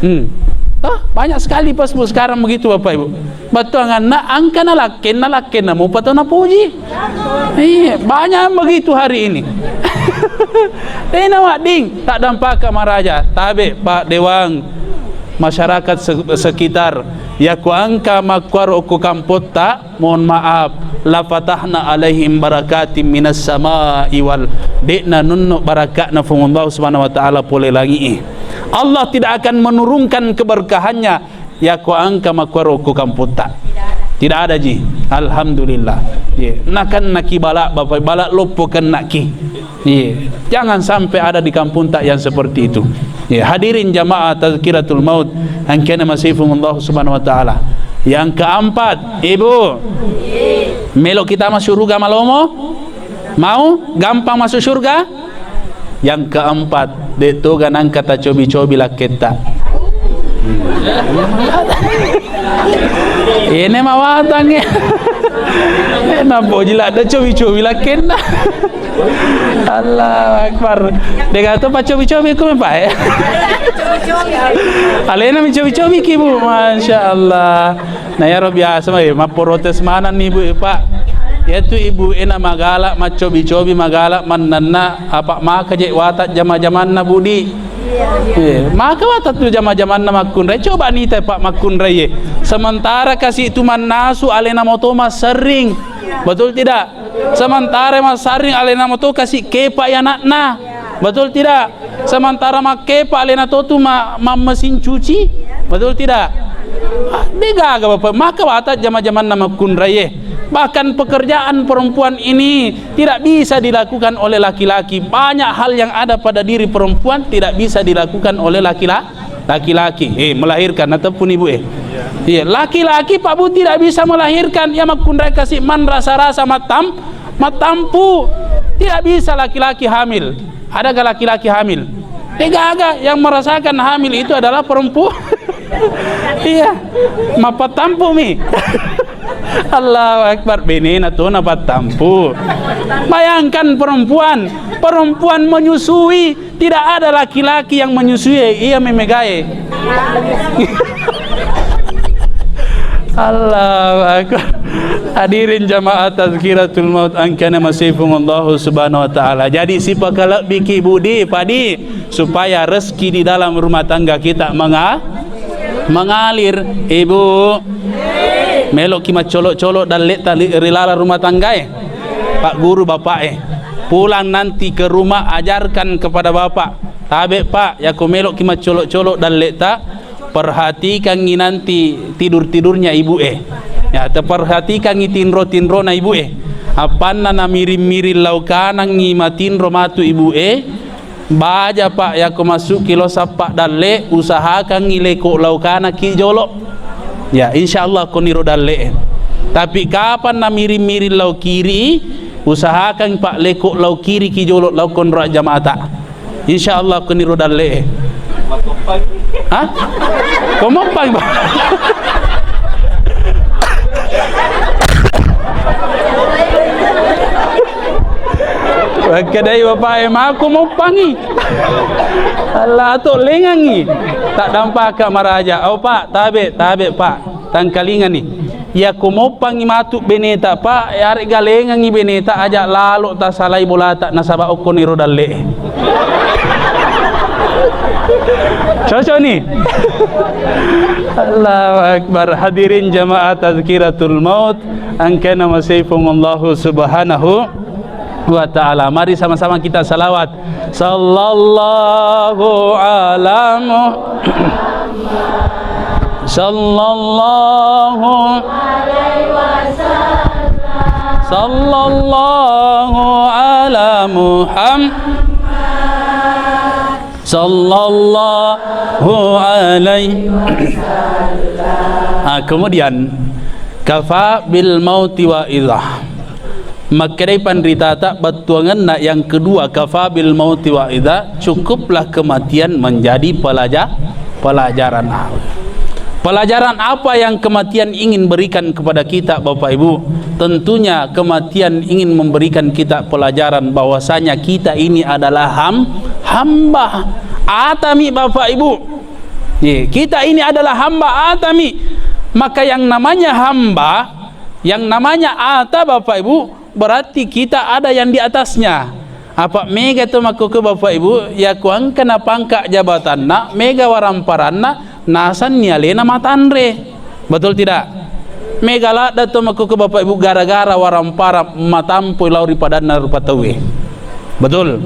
Hmm. Toh, banyak sekali Facebook sekarang begitu, Bapak Ibu. Bettuanganna angka nalakkenna, lakkenna mupa to napuji. Iya, banyak begitu hari ini. Tena wadding, tak dampak maraja. Tabe, Pak Dewang, masyarakat se-, sekitar. Ya ku angka makkuaro ku kampotta, mohon maaf, la fatahna alaihim barakatim minas sama'i wal, de'na nunno barakatna Fuang Allah Subhanahu wa Ta'ala pole langi'i. Allah tidak akan menurunkan keberkahannya. Yako angka makkuaro ko kampotta. Tidak ada ji. Alhamdulillah. Ye. Nakennaki bala, Bapak, bala loppo kennaki. Ye. Jangan sampai ada di kampotta yang seperti itu. Ye. Hadirin jamaah tazkiratul maut, angkena masifung Allah Subhanahu wa Ta'ala. Yang keempat, Ibu. Melo kita masuk surga malomo? Mau gampang masuk surga? Yang keempat, de' toga nangka tacobi-cobi lakketta. Ini mawatang ya. Nampoji ladda cobi-cobi lakkenna. Allahu Akbar. De'ga to pacobi-cobi ku, Pak, ya. Alena mi cobi-cobi ki, Bu. Masya Allah. Nah, iyaro biasa mai mapporotes manenni ibu e, Pak. Iyatu ibu e na magala maccobi-cobi, magala mannenna, apa maka je wata jama-jamanna, Budi? Eh, maka wata tu jama-jamanna makkunrai. Coba nita, Pak, makkunrai e. Sementara kasi tu mannasu alena moto massering. Betul tidak? Sementara massering alena moto kasi kepa anakna. Betul tidak? Sementara makkepa alena totu ma-, mammesin cuci, betul tidak? Ah, degaga, Bapak. Maka wata jama-jamanna makkunrai e. Bahkan pekerjaan perempuan ini tidak bisa dilakukan oleh laki-laki. Banyak hal yang ada pada diri perempuan tidak bisa dilakukan oleh laki-la-, laki-laki. Eh, melahirkan, natepuni, Bu, eh. Iya, laki-laki, Pak, Bu, tidak bisa melahirkan. Ia makkunrai kasi manrasa-rasa matam-, matampu. Tidak bisa laki-laki hamil. Adakah laki-laki hamil? Degaga, yang merasakan hamil itu adalah perempuan. Iya, mapattampu mi. Allahu Akbar, benena tu napattampu. Bayangkan perempuan, perempuan menyusui, tidak ada laki-laki yang menyusui, iya memegae. Allahu Akbar. Hadirin jamaah tazkiratul maut angkana masifung Allahu Subhanahu wa Ta'ala. Jadi, sipakalebbiki, Budi, Padi, supaya rezeki di dalam rumah tangga kita menga-, mengalir. Ibu, meloki maccolok-colok dalletta li-, ri laleng rumah tanggae? Pak Guru, Bapak, eh, pulang nanti ke rumah, ajarkan kepada Bapak. Tabe, Pak, yako meloki maccolo-colo dalle'ta, perhatikangi nanti tidur-tidurnya ibu, eh. Ya, teperhatikangi tinro-tinrona ibu, eh. Appanna namiring-miring lao kanangi matinro matu ibu, eh. Baja, Pak, yako massuki lao sappa dalle, usahakangi leko lao kanaki jolo. Ya, insya Allah koniro dalle. Tapi kapan namiring-miring lao kiri, usahakan, Pak, leko lao kiri ki jolo lao konro jamata. Insya Allah koniro dalle. Hah? Ko moppang, Pak? Makkedai bapak e, mako moppangi. Allah to lengangi. Tak dampaka maraja. Oh, Pak, tabe, tabe, Pak. Tangkalingani. Iya ko moppangi matu beneta, Pak, yaregga lengangi beneta, aja lalo tasalai bolata nasaba okkoniro dalle. Cocok ni. Allahu Akbar. Hadirin jamaah tazkiratul maut, angkena masifung Allahu subhanahu wa ta'ala. Mari sama-sama kita salawat. Sallallahu ala Mu-, sallallahu, sallallahu ala Muhammad, sallallahu alaihi. Ah, kemudian, kafa bil mauti wa idah. Makkedai panritata bettuangenna yang kedua, kafa bil mauti wa idza, cukuplah kematian menjadi pelaja-, pelajaran. Pelajaran apa yang kematian ingin berikan kepada kita, Bapak Ibu? Tentunya kematian ingin memberikan kita pelajaran bahwasanya kita ini adalah ham-, hamba. Atami, Bapak Ibu. Ye, kita ini adalah hamba atami. Maka yang namanya hamba, yang namanya ata, Bapak Ibu, berarti kita ada yang di atasnya. Apa mega to makkokko, Bapak Ibu, ya ko engka na pangka jabatanna, mega waramparanna, nasanni alena matanre. Betul tidak? Mega ladda to makkokko, Bapak Ibu, gara-gara warampara matampoi lao ri padanna rupa tauwe. Betul?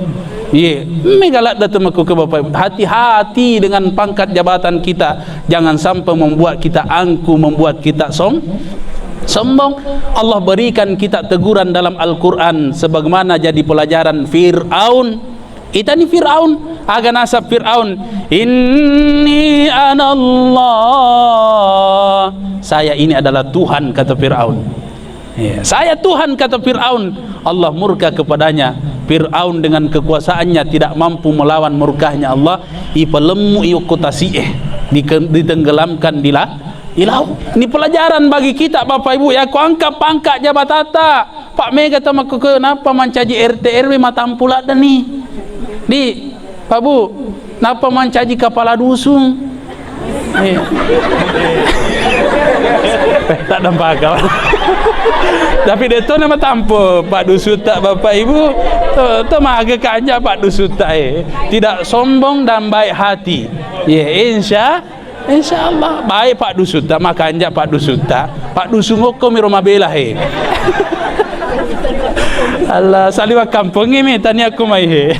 Iye, mega ladda to makkokko, Bapak Ibu. Hati-hati dengan pangkat jabatan kita. Jangan sampai membuat kita angkuh, membuat kita som-, sombong. Allah berikan kita teguran dalam Al-Quran sebagaimana jadi pelajaran Fir'aun. Itani Fir'aun, aga nasab Fir'aun, "Inni anallah." Saya ini adalah Tuhan, kata Fir'aun. Ya, "Saya Tuhan," kata Fir'aun. Allah murka kepadanya. Fir'aun dengan kekuasaannya tidak mampu melawan murkanya Allah. Ipalemmu i okko tasi'e. Dike-, ditenggelamkan di la-, di laut. Ini pelajaran bagi kita, Bapak Ibu, ya, ko angka pangkat jabatata. Pak mega tama ko, ko napa mancaji R T R W matampu laddani. Di, Pak Bu, napa mancaji kepala dusun? Eh. Eh, tak dampaka. Tapi de to nama tampo, Pak Dusun tak, Bapak Ibu. To, to maga kanja Pak Dusun tak, eh. Tidak sombong dan baik hati. Ya, insya, insya Allah. Baik Pak Dusun tak, makanja Pak Dusun tak. Pak Dusun ngokko miro mabela, he. Allah, saliwa kampongi mi tania kumai, he.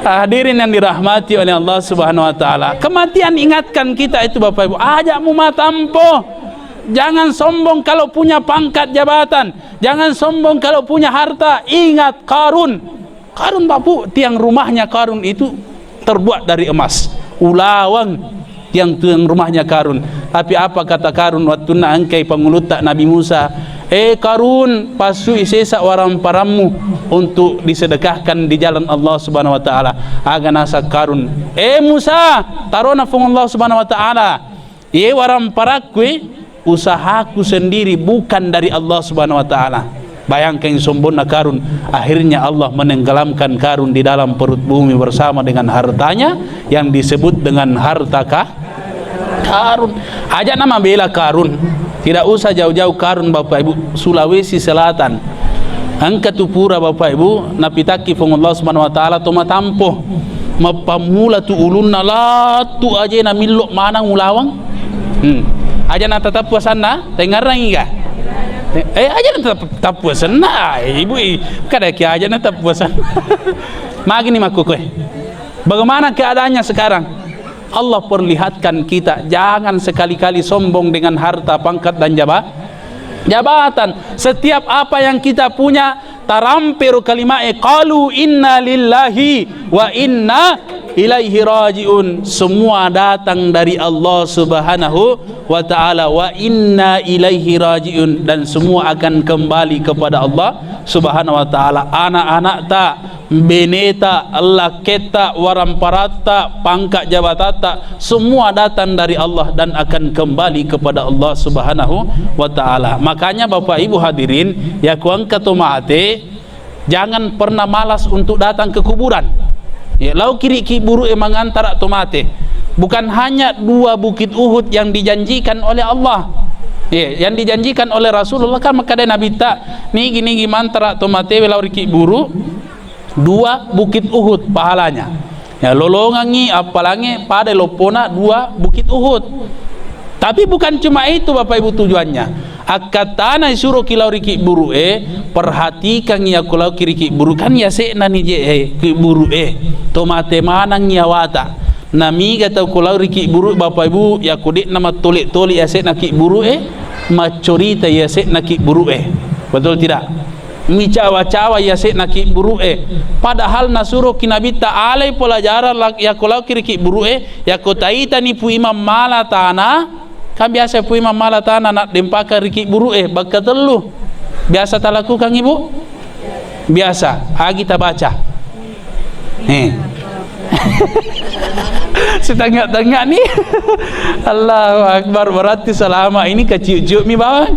Ah, hadirin yang dirahmati oleh Allah Subhanahu wa Ta'ala. Kematian ingatkan kita itu, Bapak Ibu. Aja mu matampo. Jangan sombong kalau punya pangkat jabatan. Jangan sombong kalau punya harta. Ingat Karun. Karun, Bapak, tiang rumahnya Karun itu terbuat dari emas. Ulawang tiang-tiang rumahnya Karun. Tapi apa kata Karun waktunna engkai pangulutta Nabi Musa? "Eh Karun, passui sesa waramparammu untuk disedekahkan di jalan Allah Subhanahu wa Ta'ala." Aga nasa Karun, "Eh Musa, tarona Fuang Allah Subhanahu wa Ta'ala. Iye waramparakku, eh, usahaku sendiri, bukan dari Allah Subhanahu wa Ta'ala." Bayangkan sombongna Karun. Akhirnya Allah menenggelamkan Karun di dalam perut bumi bersama dengan hartanya yang disebut dengan harta ka-, Karun. Aja nama bela Karun. Tidak usah jauh-jauh Karun, Bapak Ibu. Sulawesi Selatan. Engka tu pura, Bapak Ibu, napitakki Fuang Allah Subhanahu wa Ta'ala to matampo. Mappammula tu ulunna latu aje na millo manang ulawang. Hmm. Aja na tatap puasanna, tengarang iga. Eh, aja na tap-, tappuasenna, eh, ibu, i-, kada ki aja na tappuasenna. Magi ni makkukoe. Bagaimana keadaannya sekarang? Allah perlihatkan kita, jangan sekali-kali sombong dengan harta, pangkat, dan jaba-, jabatan. Setiap apa yang kita punya, tarampero kalimatnya, qalu inna lillahi wa inna ilaihi rajiun. Semua datang dari Allah Subhanahu wa Ta'ala. Wa inna ilaihi rajiun. Dan semua akan kembali kepada Allah Subhanahu wa Ta'ala. Anak-anakta, beneta, lakketta, waramparatta, pangkat jabatatta, semua datang dari Allah dan akan kembali kepada Allah Subhanahu wa Ta'ala. Makanya, Bapak Ibu hadirin, ya, ku engka to mate, jangan pernah malas untuk datang ke kuburan. Ya, lao kiri ki buru e mangantara to mate. Bukan hanya dua bukit Uhud yang dijanjikan oleh Allah. Ya, yang dijanjikan oleh Rasulullah, kan makkeda Nabitta, nigi-nigi mantara to mate we lao ri ki buru, dua bukit Uhud pahalanya. Ya, lolongangi appalange pada loppona dua bukit Uhud. Tapi bukan cuma itu, Bapak Ibu, tujuannya. Akkattana isuro ki lao ri ki buru e, perhatikan ya ku lao ki ri ki buru, kan ya sekna ni je, eh, ki buru e. To mate manang nyawata. Namiga tau ku lao ri ki buru, Bapak Ibu, ya ku dekna mattole-tole ya sekna ki buru e, maccorita ya sekna ki buru e. Betul tidak? Micawa-cawa yase'na ki buru'e. Padahal nasuroki Nabitta alai pelajaran la-, yakko laoki ri ki buru'e, yakko taitani Pu Imam mala tana, kan biasa Pu Imam mala tana naddempakang ri ki buru'e, bakka tellu. Biasa talakukan, Ibu? Biasa. Agi tabaca. Eh. Setengah-tengah ni. Allahu Akbar, berarti selama ini kecium-cium mi bawang.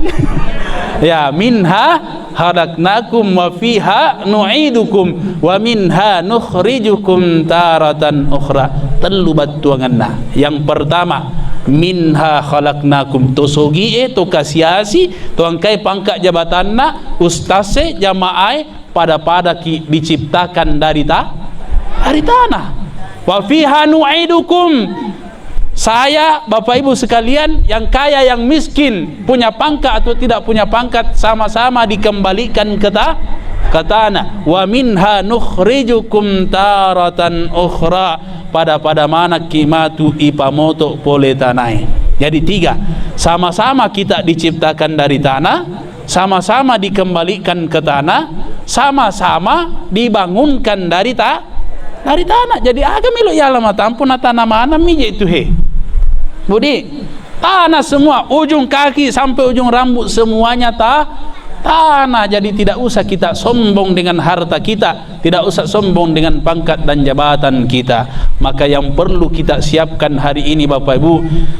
Ya, minha khalaqnakum wa fiha nu'idukum wa minha nukhrijukum taratan ukhra. Tellu battuanganna. Yang pertama, minha khalaqnakum. To sogi'e, to kasiasi, to engkae pangka jabatanna, ustase, jamaae, pada-padaki diciptakan dari ta-, dari tanah. Wa fiha nu'idukum. Saya, Bapak Ibu sekalian, yang kaya, yang miskin, punya pangkat atau tidak punya pangkat, sama-sama dikembalikan ke ta-, ke tanah. Wa minha nukhrijukum taratan ukhra. Pada-pada manakki matu ipamoto pole tanae. Jadi tiga, sama-sama kita diciptakan dari tanah, sama-sama dikembalikan ke tanah, sama-sama dibangunkan dari ta-, dari tanah. Jadi, aga melo yala matampu na tanah mana mi je itu, he? Budi, tanah semua, ujung kaki sampai ujung rambut semuanya ta-, tanah. Jadi, tidak usah kita sombong dengan harta kita. Tidak usah sombong dengan pangkat dan jabatan kita. Maka yang perlu kita siapkan hari ini, Bapak Ibu,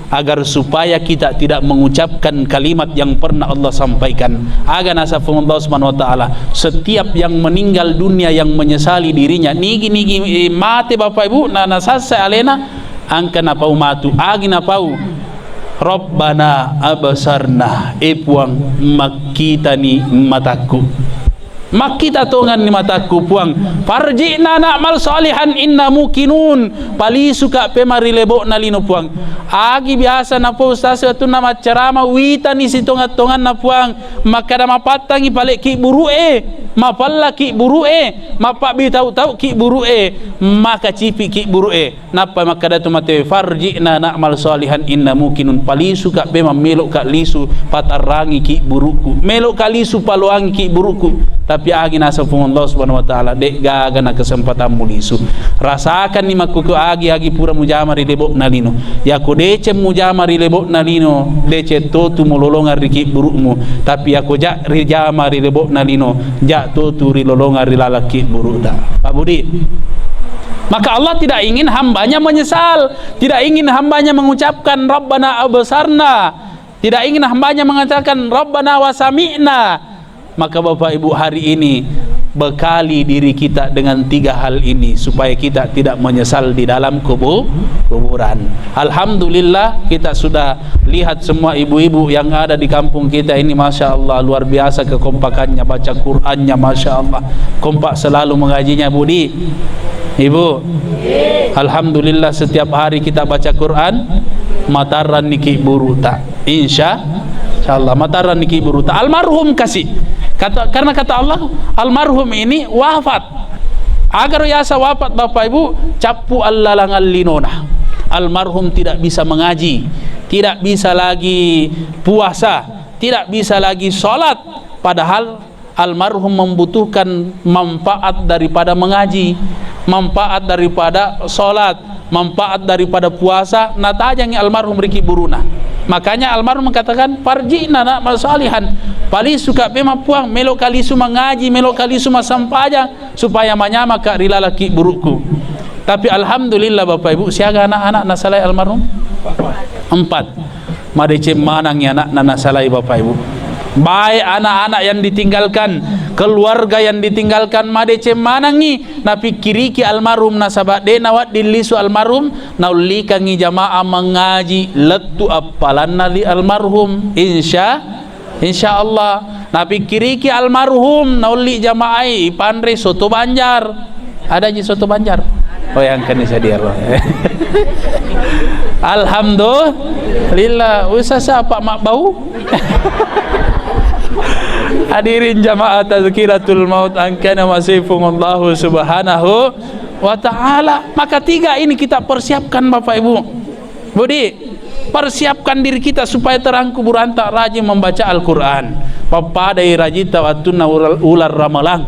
agar supaya kita tidak mengucapkan kalimat yang pernah Allah sampaikan. Aga nasa Puang Allah Subhanahu wa Ta'ala, setiap yang meninggal dunia yang menyesali dirinya, nigi-nigi, eh, mate, Bapak Ibu, na, nasassa alena, angka napau matu, agi napau, Rabbana absarna, eh Puang, makkitani matakku. Makkita tonganni matakku, Puang. Farji'na na'mal shalihan inna muqinun. Palisuka pemeng ri lebo'na lino, Puang. Agi biasa napau ustaz wettunna maccarama, witani sitonga-tonganna, Puang. Makkada mapattangi pale ki buru'e, mapalla ki buru'e, mappabbitau-tau ki buru'e, makacipi ki buru'e. Nappa makkada tu mate, "Farji'na na'mal shalihan inna muqinun." Palisuka pemeng, meloka lisu, patarrangi ki buruku. Meloka lisu, paloangi ki buruku. Tapi agi nasa Puang Allah Subhanahu wa Ta'ala, de gaga na kesempatammu lisu. Rasakanni makkuku agi, agi pura mujama ri lebo'na lino. Yako deceng mujama ri lebo'na lino, deceng totu mololongang ri ki burumu. Tapi yako ja rijama ri lebo'na lino, ja totu rilolongang ri laleng ki buruta. Pak Budi. Maka Allah tidak ingin hambanya menyesal, tidak ingin hambanya mengucapkan, "Rabbana absarna." Tidak ingin hambanya mengatakan, "Rabbana wa sami'na." Maka Bapak Ibu, hari ini bekali diri kita dengan tiga hal ini supaya kita tidak menyesal di dalam kubu-, kuburan. Alhamdulillah, kita sudah lihat semua ibu-ibu yang ada di kampung kita ini, Masya Allah, luar biasa kekompakannya, baca Qur'annya, Masya Allah. Kompak selalu mengajinya, Budi. Ibu, alhamdulillah, setiap hari kita baca Quran, matarran niki buruta. Insya, Masya Allah, mataranni kibburuta. Almarhum kasi. Kata, karena kata Allah, almarhum ini wafat. Agaro yasa wafat, Bapak Ibu, cappu allalangan linona. Almarhum tidak bisa mengaji, tidak bisa lagi puasa, tidak bisa lagi sholat. Padahal almarhum membutuhkan manfaat daripada mengaji, manfaat daripada sholat, manfaat daripada puasa, natajangi almarhum ri kibburuna. Makanya almarhum mengatakan, "Farji'na na'mal shalihan." Palisuka pe mappuang, meloka lisu mangaji, meloka lisu massempajang, supaya manyamaka ri laleng kibburuku. Tapi alhamdulillah, Bapak Ibu, siaga anak-anak nasalai almarhum? Empat. Madeceng manengngi anakna nasalai, Bapak Ibu. Baik anak-anak yang ditinggalkan, keluarga yang ditinggalkan, madeceng manengngi. Napikkiriki almarhum, nasaba de nawedding lisu almarhum, naullikangngi jamaah mengaji lettu appalanna li almarhum. Insya, insya Allah. Napikkiriki almarhum, naulli jamaah ipanre soto Banjar. Ada ji soto Banjar? Oh, yang kena sadia, Bang. Alhamdulillah, usah siapa mak bau. Hadirin jamaah tazkiratul maut, angkana masifung Allahu subhanahu wa ta'ala. Maka tiga ini kita persiapkan, Bapak Ibu. Budi, persiapkan diri kita supaya terang kuburanta, rajin membaca Al-Quran. Pappadai rajinta wattunna ural-, ular Ramalang.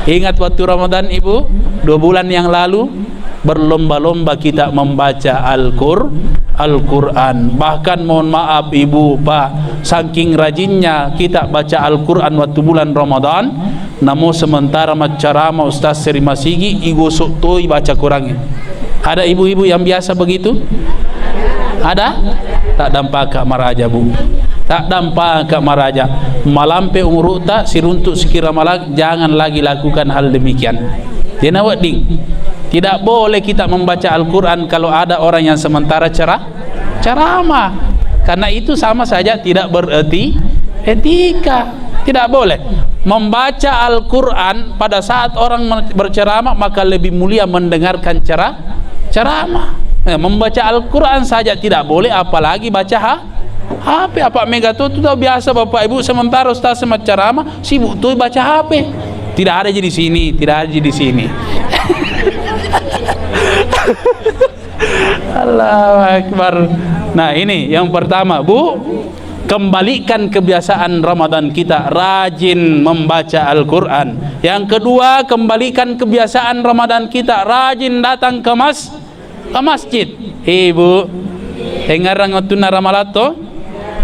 Ingat waktu Ramadan, Ibu, dua bulan yang lalu, berlomba-lomba kita membaca Al-Qur-, Al-Quran. Bahkan, mohon maaf, Ibu, Pak, saking rajinnya kita baca Al-Quran waktu bulan Ramadan, namo sementara maccarama ustaz seri masigi, igosok toi baca Qurangnge. Ada ibu-ibu yang biasa begitu? Ada? Tak dampaka maraja, Bu. Tak dampaka maraja. Malampe umurutta, siruntuk sikira malak, jangan lagi lakukan hal demikian. Dena wedding. Tidak boleh kita membaca Al-Quran kalau ada orang yang sementara cerah, ceramah. Karena itu sama saja tidak bereti-, etika. Tidak boleh. Membaca Al-Quran pada saat orang men-, berceramah, maka lebih mulia mendengarkan cera-, ceramah. Eh, membaca Al-Quran saja tidak boleh, apalagi baca ha-, H P. Apa mega tu, tu tahu biasa Bapak Ibu, sementara ustaz sama ceramah, sibuk tu baca H P. Tidak ada ji di sini, tidak ada ji di sini. Allahu Akbar. Nah, ini yang pertama, Bu, kembalikan kebiasaan Ramadan kita rajin membaca Al-Quran. Yang kedua, kembalikan kebiasaan Ramadan kita rajin datang ke mas-, ke masjid. Ibu, engngarang wattunna ramalatto?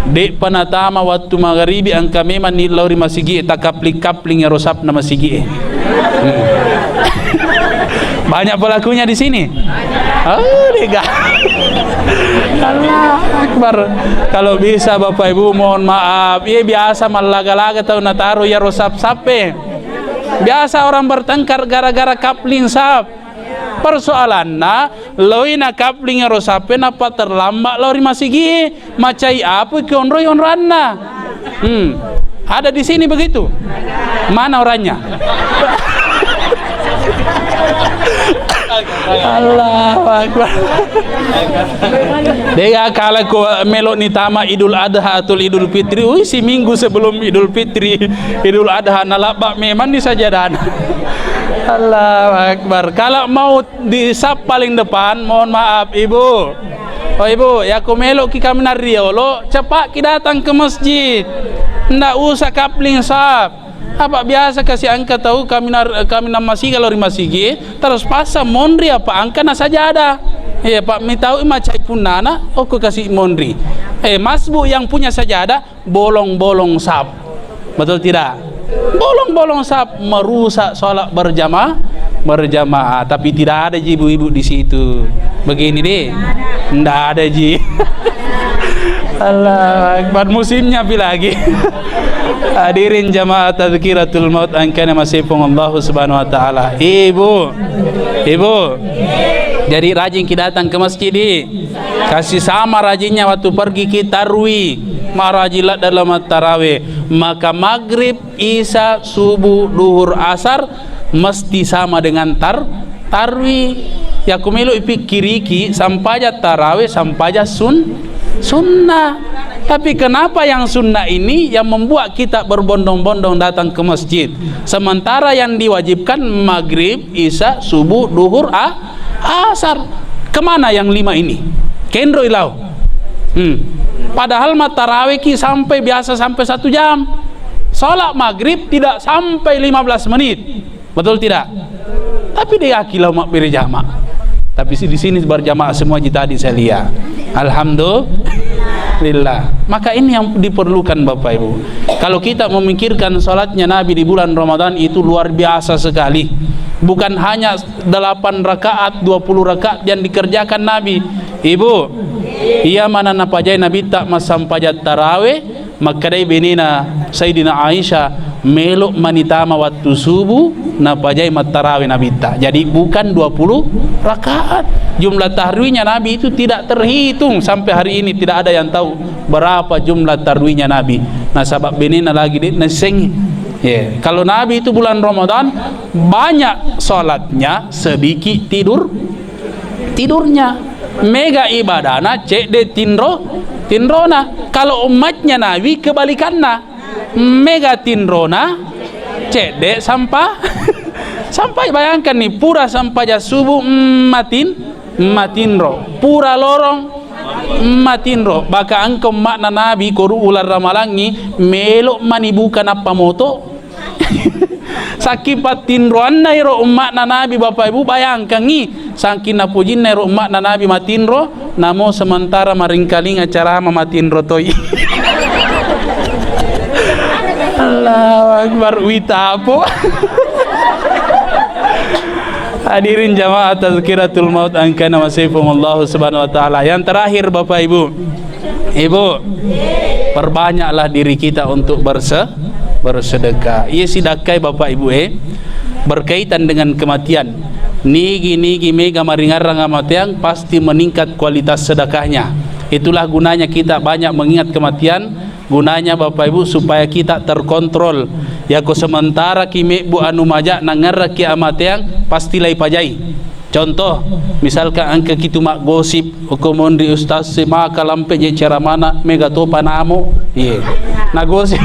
De'pa natama wattu magaribi, engka memang ni lao ri masigi e, takapling-kapling ero sapna masigi e. Hmm. Banyak pelakunya di sini. Oh, dega. Allahu Akbar. Kalau bisa, Bapak Ibu, mohon maaf. Iya, biasa mallaga-laga tau nataro iyaro sap-sappe. Biasa orang bertengkar gara-gara kapling sap. Persoalanna, loi nakapling ero sappe nappa terlambat lao ri masigi, macai apa kionroi onranna. Hmm. Ada di sini begitu? Mana orangnya? Allahu Akbar. Dega kala ko melo ni tama Idul Adha atau Idul Fitri, ui, si minggu sebelum Idul Fitri, Idul Adha, nalabba memang ni sajadana. Allahu Akbar. Kalau mau di saf paling depan, mohon maaf, Ibu. Oh, Ibu, yako meloki kaminang riolo, cepatki datang ke masjid. Ndak usah kapling saf. Apa biasa kasi engka tau kaminang, kaminang masigi lao ri masigi, terus pasa monri apa engka na sajada. Iya, Pak, mitau macai punnana, okko kasi monri. Eh, masbuk yang punya sajada, bolong-bolong saf. Betul tidak? Bolong-bolong saf merusak sholat berjamaah, berjamaah. Tapi tidak ada ji ibu-ibu di situ. Begini deh. Ndak ada ji. Allahu Akbar. Musimnya pi lagi. Hadirin jamaah tazkiratul maut angkana masifung Allahu subhanahu wa ta'ala. Ibu. Ibu. Jadi rajin ki datang ke masjid, di. Kasih sama rajinnya waktu pergi ki tarwi, maraji ladda lama tarawih. Maka maghrib, isya, subuh, duhur, asar mesti sama dengan tar-, tarwi. Yako melo ipikkiriki, sampaja tarawih, sampaja sun-, sunnah. Tapi kenapa yang sunnah ini yang membuat kita berbondong-bondong datang ke masjid? Sementara yang diwajibkan maghrib, isya, subuh, duhur, a-, asar. Kemana yang lima ini? Kenro ilau. Hmm. Padahal mataraweki sampai biasa sampai satu jam. Salat maghrib tidak sampai lima belas menit. Betul tidak? Tapi dia akilau mak berjamaah. Tapi si-, di sini berjamaah semua ji tadi saya lihat. Alhamdulillah. Maka ini yang diperlukan Bapak Ibu. Kalau kita memikirkan salatnya Nabi di bulan Ramadan itu luar biasa sekali. Bukan hanya delapan rakaat, dua puluh rakaat yang dikerjakan Nabi. Ibu, iya mana napajai Nabitta massampajang tarawih, makkedai benena Sayyidina Aisyah, melo manitama wattu subuh, napajai mattarawe Nabitta. Jadi bukan dua puluh rakaat. Jumlah tahrawihnya Nabi itu tidak terhitung sampai hari ini, tidak ada yang tahu berapa jumlah tahrawihnya Nabi. Nasaba benena lagi de' naissengi. Ya, kalau Nabi itu bulan Ramadan banyak salatnya, sedikit tidur tidurnya. Mega ibadana, cedde tinro, tinrona. Kalau umatnya Nabi kebalikanna. Mega tinrona, cedde sampa-, sampai bayangkan nih, pura sampajang subuh, mm, matin-, matinro. Pura lorong, mm, matinro. Bahkan engka umma'na Nabi, koru ulang ramalangi, melo mani buka nappa moto. Saking pattinroanna ero umma'na Nabi, Bapak Ibu, bayangkangngi, saking napojinna ero umma'na Nabi matinro, namo sementara maringkalinga carama matinro toi. Allahu Akbar, witapo. Hadirin jamaah tazkiratul maut engkana masifung Allah Subhanahu wa Ta'ala. Yang terakhir, Bapak Ibu, Ibu, perbanyaklah diri kita untuk berse-, bersedekah. Iya, sidakkai Bapak Ibu, eh, berkaitan dengan kematian. Nigi-nigi mega maringarrang amateang, pasti meningkat kualitas sedekahnya. Itulah gunanya kita banyak mengingat kematian, gunanya Bapak Ibu supaya kita terkontrol. Yako sementara ki mebbu anu maja nangarraki amateang, pasti lai pajai. Contoh, misalkan engka kitu maggosip, okko monri ustaz se maka lampe je ceramana, mega topa namo. Iye. Nagosip,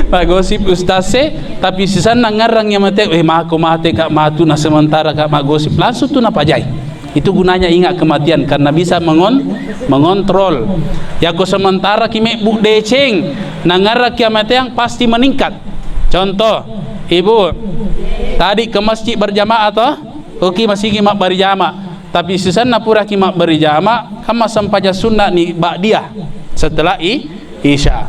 nagosip ustaz se, tapi sisanna ngarrang ya mate, eh, mako mate ka matu na sementara ka maggosip, langsung tu napajai. Itu gunanya ingat kematian, karena bisa mengon-, mengontrol. Yako sementara ki mebbu deceng, nangarraki amateang pasti meningkat. Contoh, Ibu, tadi ke masjid berjamaah toh? Oki masigi mabbari jama. Tapi sisanna puraki mabbari jama, kan massempajang sunna ni ba'diyah setelah i-, isya.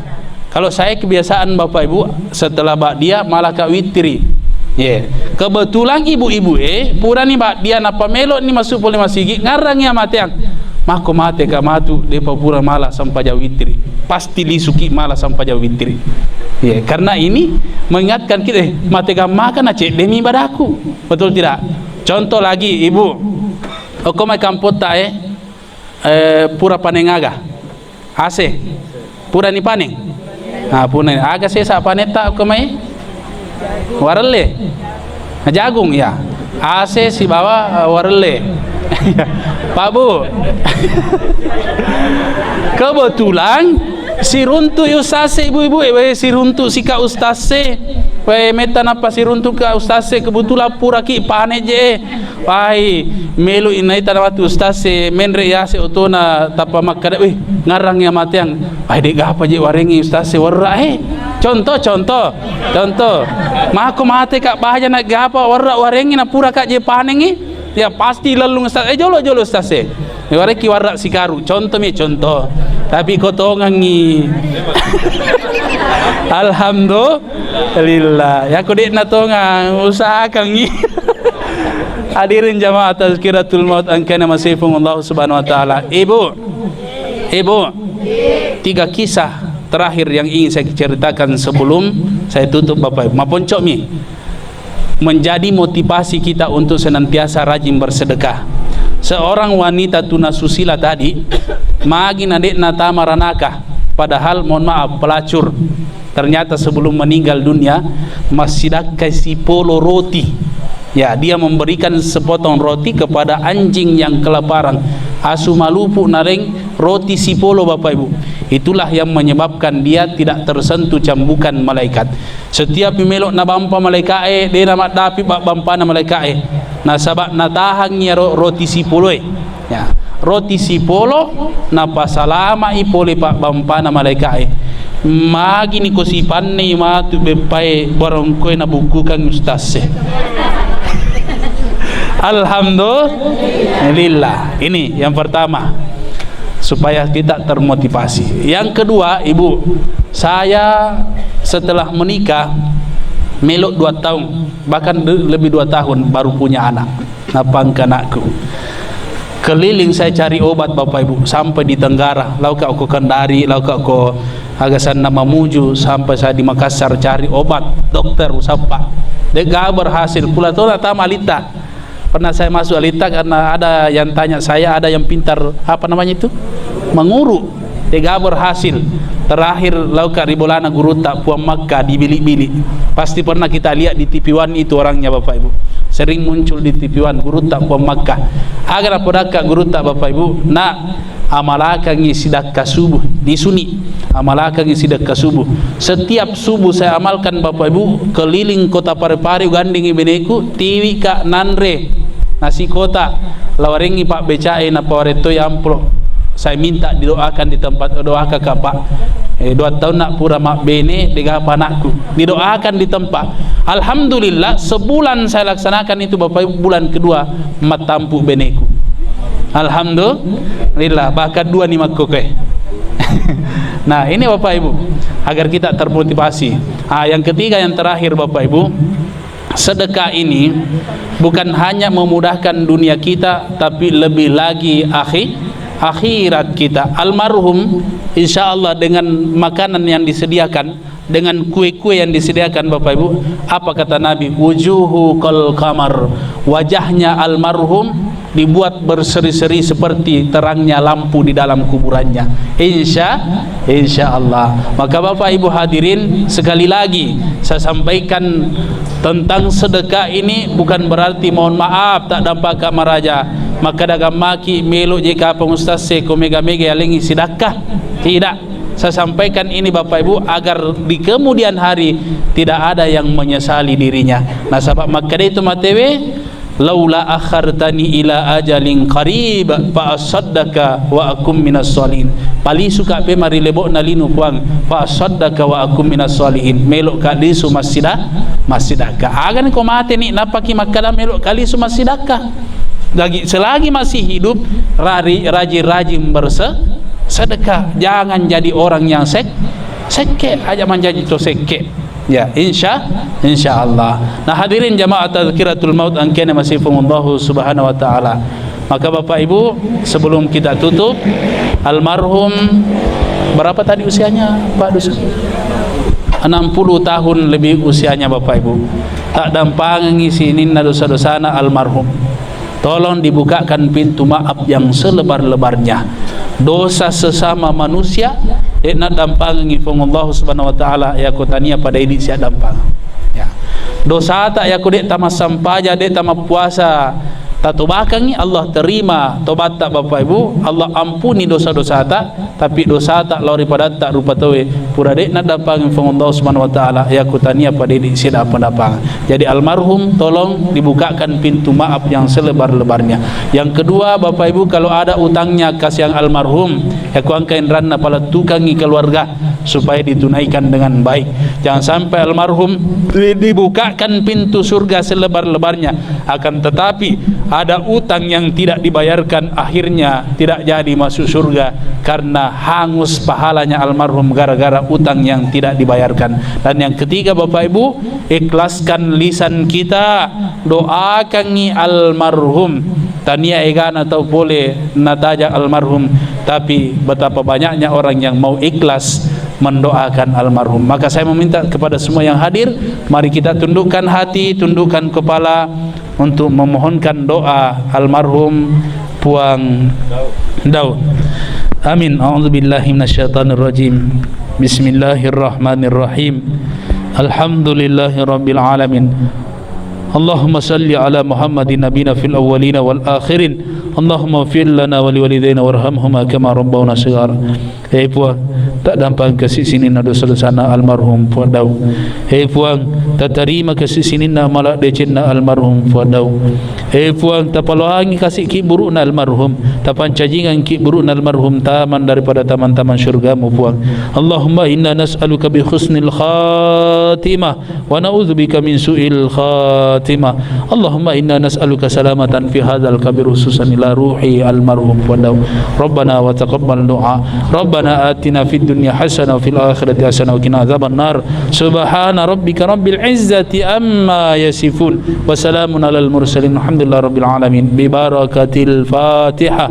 Kalau saya kebiasaan Bapak Ibu, setelah ba'diyah malah ka witri. Ye. Kebetulan ibu-ibu e, purani ba'diyah nappa melo ni masuk pole masigi, ngarrangi amateang. Mako mate ka matu, depa pura malah sempajang witri. Pasti lisuki malah sempajang witri. Ye, karena ini mengingatkan kita, eh, mate gammaka na cedde mi ibadaku. Betul tidak? Contoh lagi, Ibu. Okko mai kampotta e, eh, pura paneng aga? Ase. Pura ni paneng? Ah, pura ni. Aga sesa panetta okko mai? Warelle. Nah, jagung ya. Ase sibawa, eh, warelle. Pak Bu. Kebetulan siruntu ustaz e, ibu-ibu, eh, siruntu sika ustaz e. Weh, metta nappa siruntu ka ustaz e, kebetulan puraki pane je. Wai, melu inai tana watu ustaz e, menre yase otona tappa makkada, weh, ngarrang ya mateang. Wai, de gapa je warengi ustaz e, warra e. Contoh, contoh, contoh. Mako mate ka baja na gapa warra warengi na pura ka je panengi. Ya pasti lellung ustaz e, jolo, jolo ustaz e. Iwareki warra sikaru, contoh mi contoh. Tapi ko tongangi. Alhamdulillah. Yako de na tongang, usahakangi. Hadirin jamaah tazkiratul maut engkana masifung Allah Subhanahu wa Ta'ala. Ibu, Ibu, tiga kisah terakhir yang ingin saya ceritakan sebelum saya tutup, Bapak Ibu. Maponcok mi. Menjadi motivasi kita untuk senantiasa rajin bersedekah. Seorang wanita tunasusila tadi, magi na de'na tama ranaka, padahal, mohon maaf, pelacur. Ternyata sebelum meninggal dunia, massidakkai sipolo roti. Ya, dia memberikan sepotong roti kepada anjing yang kelaparan. Asu malupu nareng roti sipolo, Bapak Ibu. Itulah yang menyebabkan dia tidak tersentuh cambukan malaikat. Setiap melo nabampa malaika'e, de namaddapi babbampana malaika'e. Nasaba natahangngi ro-, roti sipoloe. Ya, roti sipolo napasalama'i pole pabbampana malaika'e. Magini ko sipanne matu beppae barongkoe nabukkukan ustazze. Alhamdulillah. Ini yang pertama. Supaya kita termotivasi. Yang kedua, Ibu, saya setelah menikah, melo dua tahun, bahkan de-, lebih dua tahun baru punya anak. Nappa engka anakku. Keliling saya cari obat, Bapak Ibu, sampai di Tenggara, lauka ko Kendari, lauka ko agasanna Mamuju, sampai saya di Makassar cari obat, dokter usappa. De'ga berhasil, pula tona tama alitta. Pernah saya masuk alitta karena ada yang tanya saya, ada yang pintar, apa namanya itu? Menguru. De'ga berhasil. Terakhir lauka ri bolana gurutta Puang Makkah di Bili-Bili. Pasti pernah kita lihat di T V One itu orangnya, Bapak Ibu. Sering muncul di T V One gurutta Puang Makkah. Aga napodakka gurutta, Bapak Ibu? Nak, amalakangi sidakka subuh. Lisuni. Amalakangi sidakka subuh. Setiap subuh saya amalkan, Bapak Ibu, keliling kota Parepare, ugandingi beneku, tiwika nanre nasi kota, lawarengngi pabbecae, napawarettoi amplop. Saya minta didoakan di tempat, "Doaka, Pak. Eh, dua tahun nak pura mabbene, de'gapa anakku." Didoakan di tempat. Alhamdulillah, sebulan saya laksanakan itu, Bapak Ibu, bulan kedua mattampu beneku. Alhamdulillah, bahkan dua ni makkoke. Nah, ini Bapak Ibu, agar kita termotivasi. Ah, yang ketiga, yang terakhir, Bapak Ibu, sedekah ini bukan hanya memudahkan dunia kita, tapi lebih lagi akhi-, akhirat kita. Almarhum, insya Allah, dengan makanan yang disediakan, dengan kue-kue yang disediakan, Bapak Ibu, apa kata Nabi? "Wujuhu kal qamar." Wajahnya almarhum dibuat berseri-seri seperti terangnya lampu di dalam kuburannya. Insya, insya Allah. Maka Bapak Ibu hadirin, sekali lagi saya sampaikan tentang sedekah ini bukan berarti, mohon maaf, tak dampak Kak Maraja. Maka dagang maki melo je kapang ustaz se ko mega-mega yalengi sidakka. Tidak. Saya sampaikan ini, Bapak Ibu, agar di kemudian hari tidak ada yang menyesali dirinya. Nasaba makkeda itu matewe, "Laula akhartani ila ajalin qarib fa asaddaka wa akum minas sholihin." Palisuka pe marilebo'na linu, Puang, fa asaddaka wa akum minas sholihin. Meloka lisu massida-, massidakka. Agani ko mateni, nappaki makkeda meloka lisu massidakka. Lagi, selagi masih hidup, rari-, rajin-rajin berse-, sedekah. Jangan jadi orang yang sek-, sekke, aja menjadi to sekke. Ya, insya, insya Allah. Nah, hadirin jamaah tazkiratul maut engkene masifungullahu subhanahu wa ta'ala. Maka Bapak Ibu, sebelum kita tutup, almarhum berapa tadi usianya, Pak Dusun? Enam puluh tahun lebih usianya, Bapak Ibu. Tak dampangengi sininna dosa-dosana almarhum. Tolong dibukakan pintu maaf yang selebar-lebarnya. Dosa sesama manusia, de' naddampangengi Puang Allah Subhanahu wa Ta'ala, yako tania pada idi' sia dampang. Ya. Dosata yako de' tamassampaja, de' tamappuasa, tatobakangi, Allah terima tobatta Bapak Ibu, Allah ampuni dosa-dosata. Tapi dosata lao ri padatta rupa tauwe, pura de' naddampangi Puang Allah Subhanahu wa Ta'ala, yako tania pada idi' sia dampang. Jadi almarhum tolong dibukakan pintu maaf yang selebar-lebarnya. Yang kedua, Bapak Ibu, kalau ada utangnya kasiang almarhum, yako engka inranna palettukangi keluarga supaya ditunaikan dengan baik. Jangan sampai almarhum di-, dibukakan pintu surga selebar-lebarnya. Akan tetapi, ada utang yang tidak dibayarkan, akhirnya tidak jadi masuk surga karena hangus pahalanya almarhum gara-gara utang yang tidak dibayarkan. Dan yang ketiga, Bapak Ibu, ikhlaskan lisan kita, doakangi almarhum. Tania egana tau pole nataja almarhum, tapi betapa banyaknya orang yang mau ikhlas mendoakan almarhum. Maka saya meminta kepada semua yang hadir, mari kita tundukkan hati, tundukkan kepala, untuk memohonkan doa almarhum Puang Daud. Amin. A'udzubillahi minasyaitonirrajim. Bismillahirrahmanirrahim. Alhamdulillahirabbil alamin. Allahumma salli ala Muhammadin nabina fil awwalina wal akhirin. Allahumma fir lana wa liwalidaina warhamhuma kama rabbawna shighara. He Puang, taddampang kasi sininna dosa-dosana almarhum Puang Daud. He Puang, tatarima kasi sininna mala decenna almarhum Puang Daud. He Puang, tapaloangi kasi kiburu'na almarhum, tapancajingan kiburu'na almarhum taman daripada taman-taman syurgamu Puang. Allahumma inna nas'aluka bi husnil khatimah ونعوذ بك من سوء الخاتمة. اللهم إنا نسألك سلامة في هذا القبر خصوصا إلى روح المرحوم ودو. ربنا وتقبل دعاء. ربنا آتنا في الدنيا حسنة وفي الآخرة حسنة وقنا عذاب النار. سبحان ربك رب العزة عما يصفون. وسلام على المرسلين. الحمد لله رب العالمين. ببركة الفاتحة.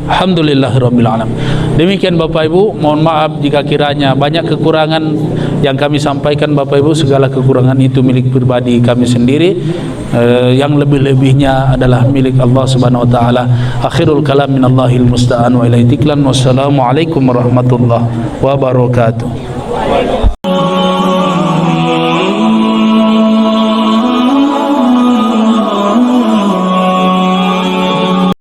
Alhamdulillahirabbil alamin. Demikian Bapak Ibu, mohon maaf jika kiranya banyak kekurangan yang kami sampaikan Bapak Ibu, segala kekurangan itu milik pribadi kami sendiri. Eh, yang lebih-lebihnya adalah milik Allah Subhanahu wa taala. Akhirul kalam minallahil musta'an wa ilaihi tiklan. Wassalamualaikum warahmatullahi wabarakatuh.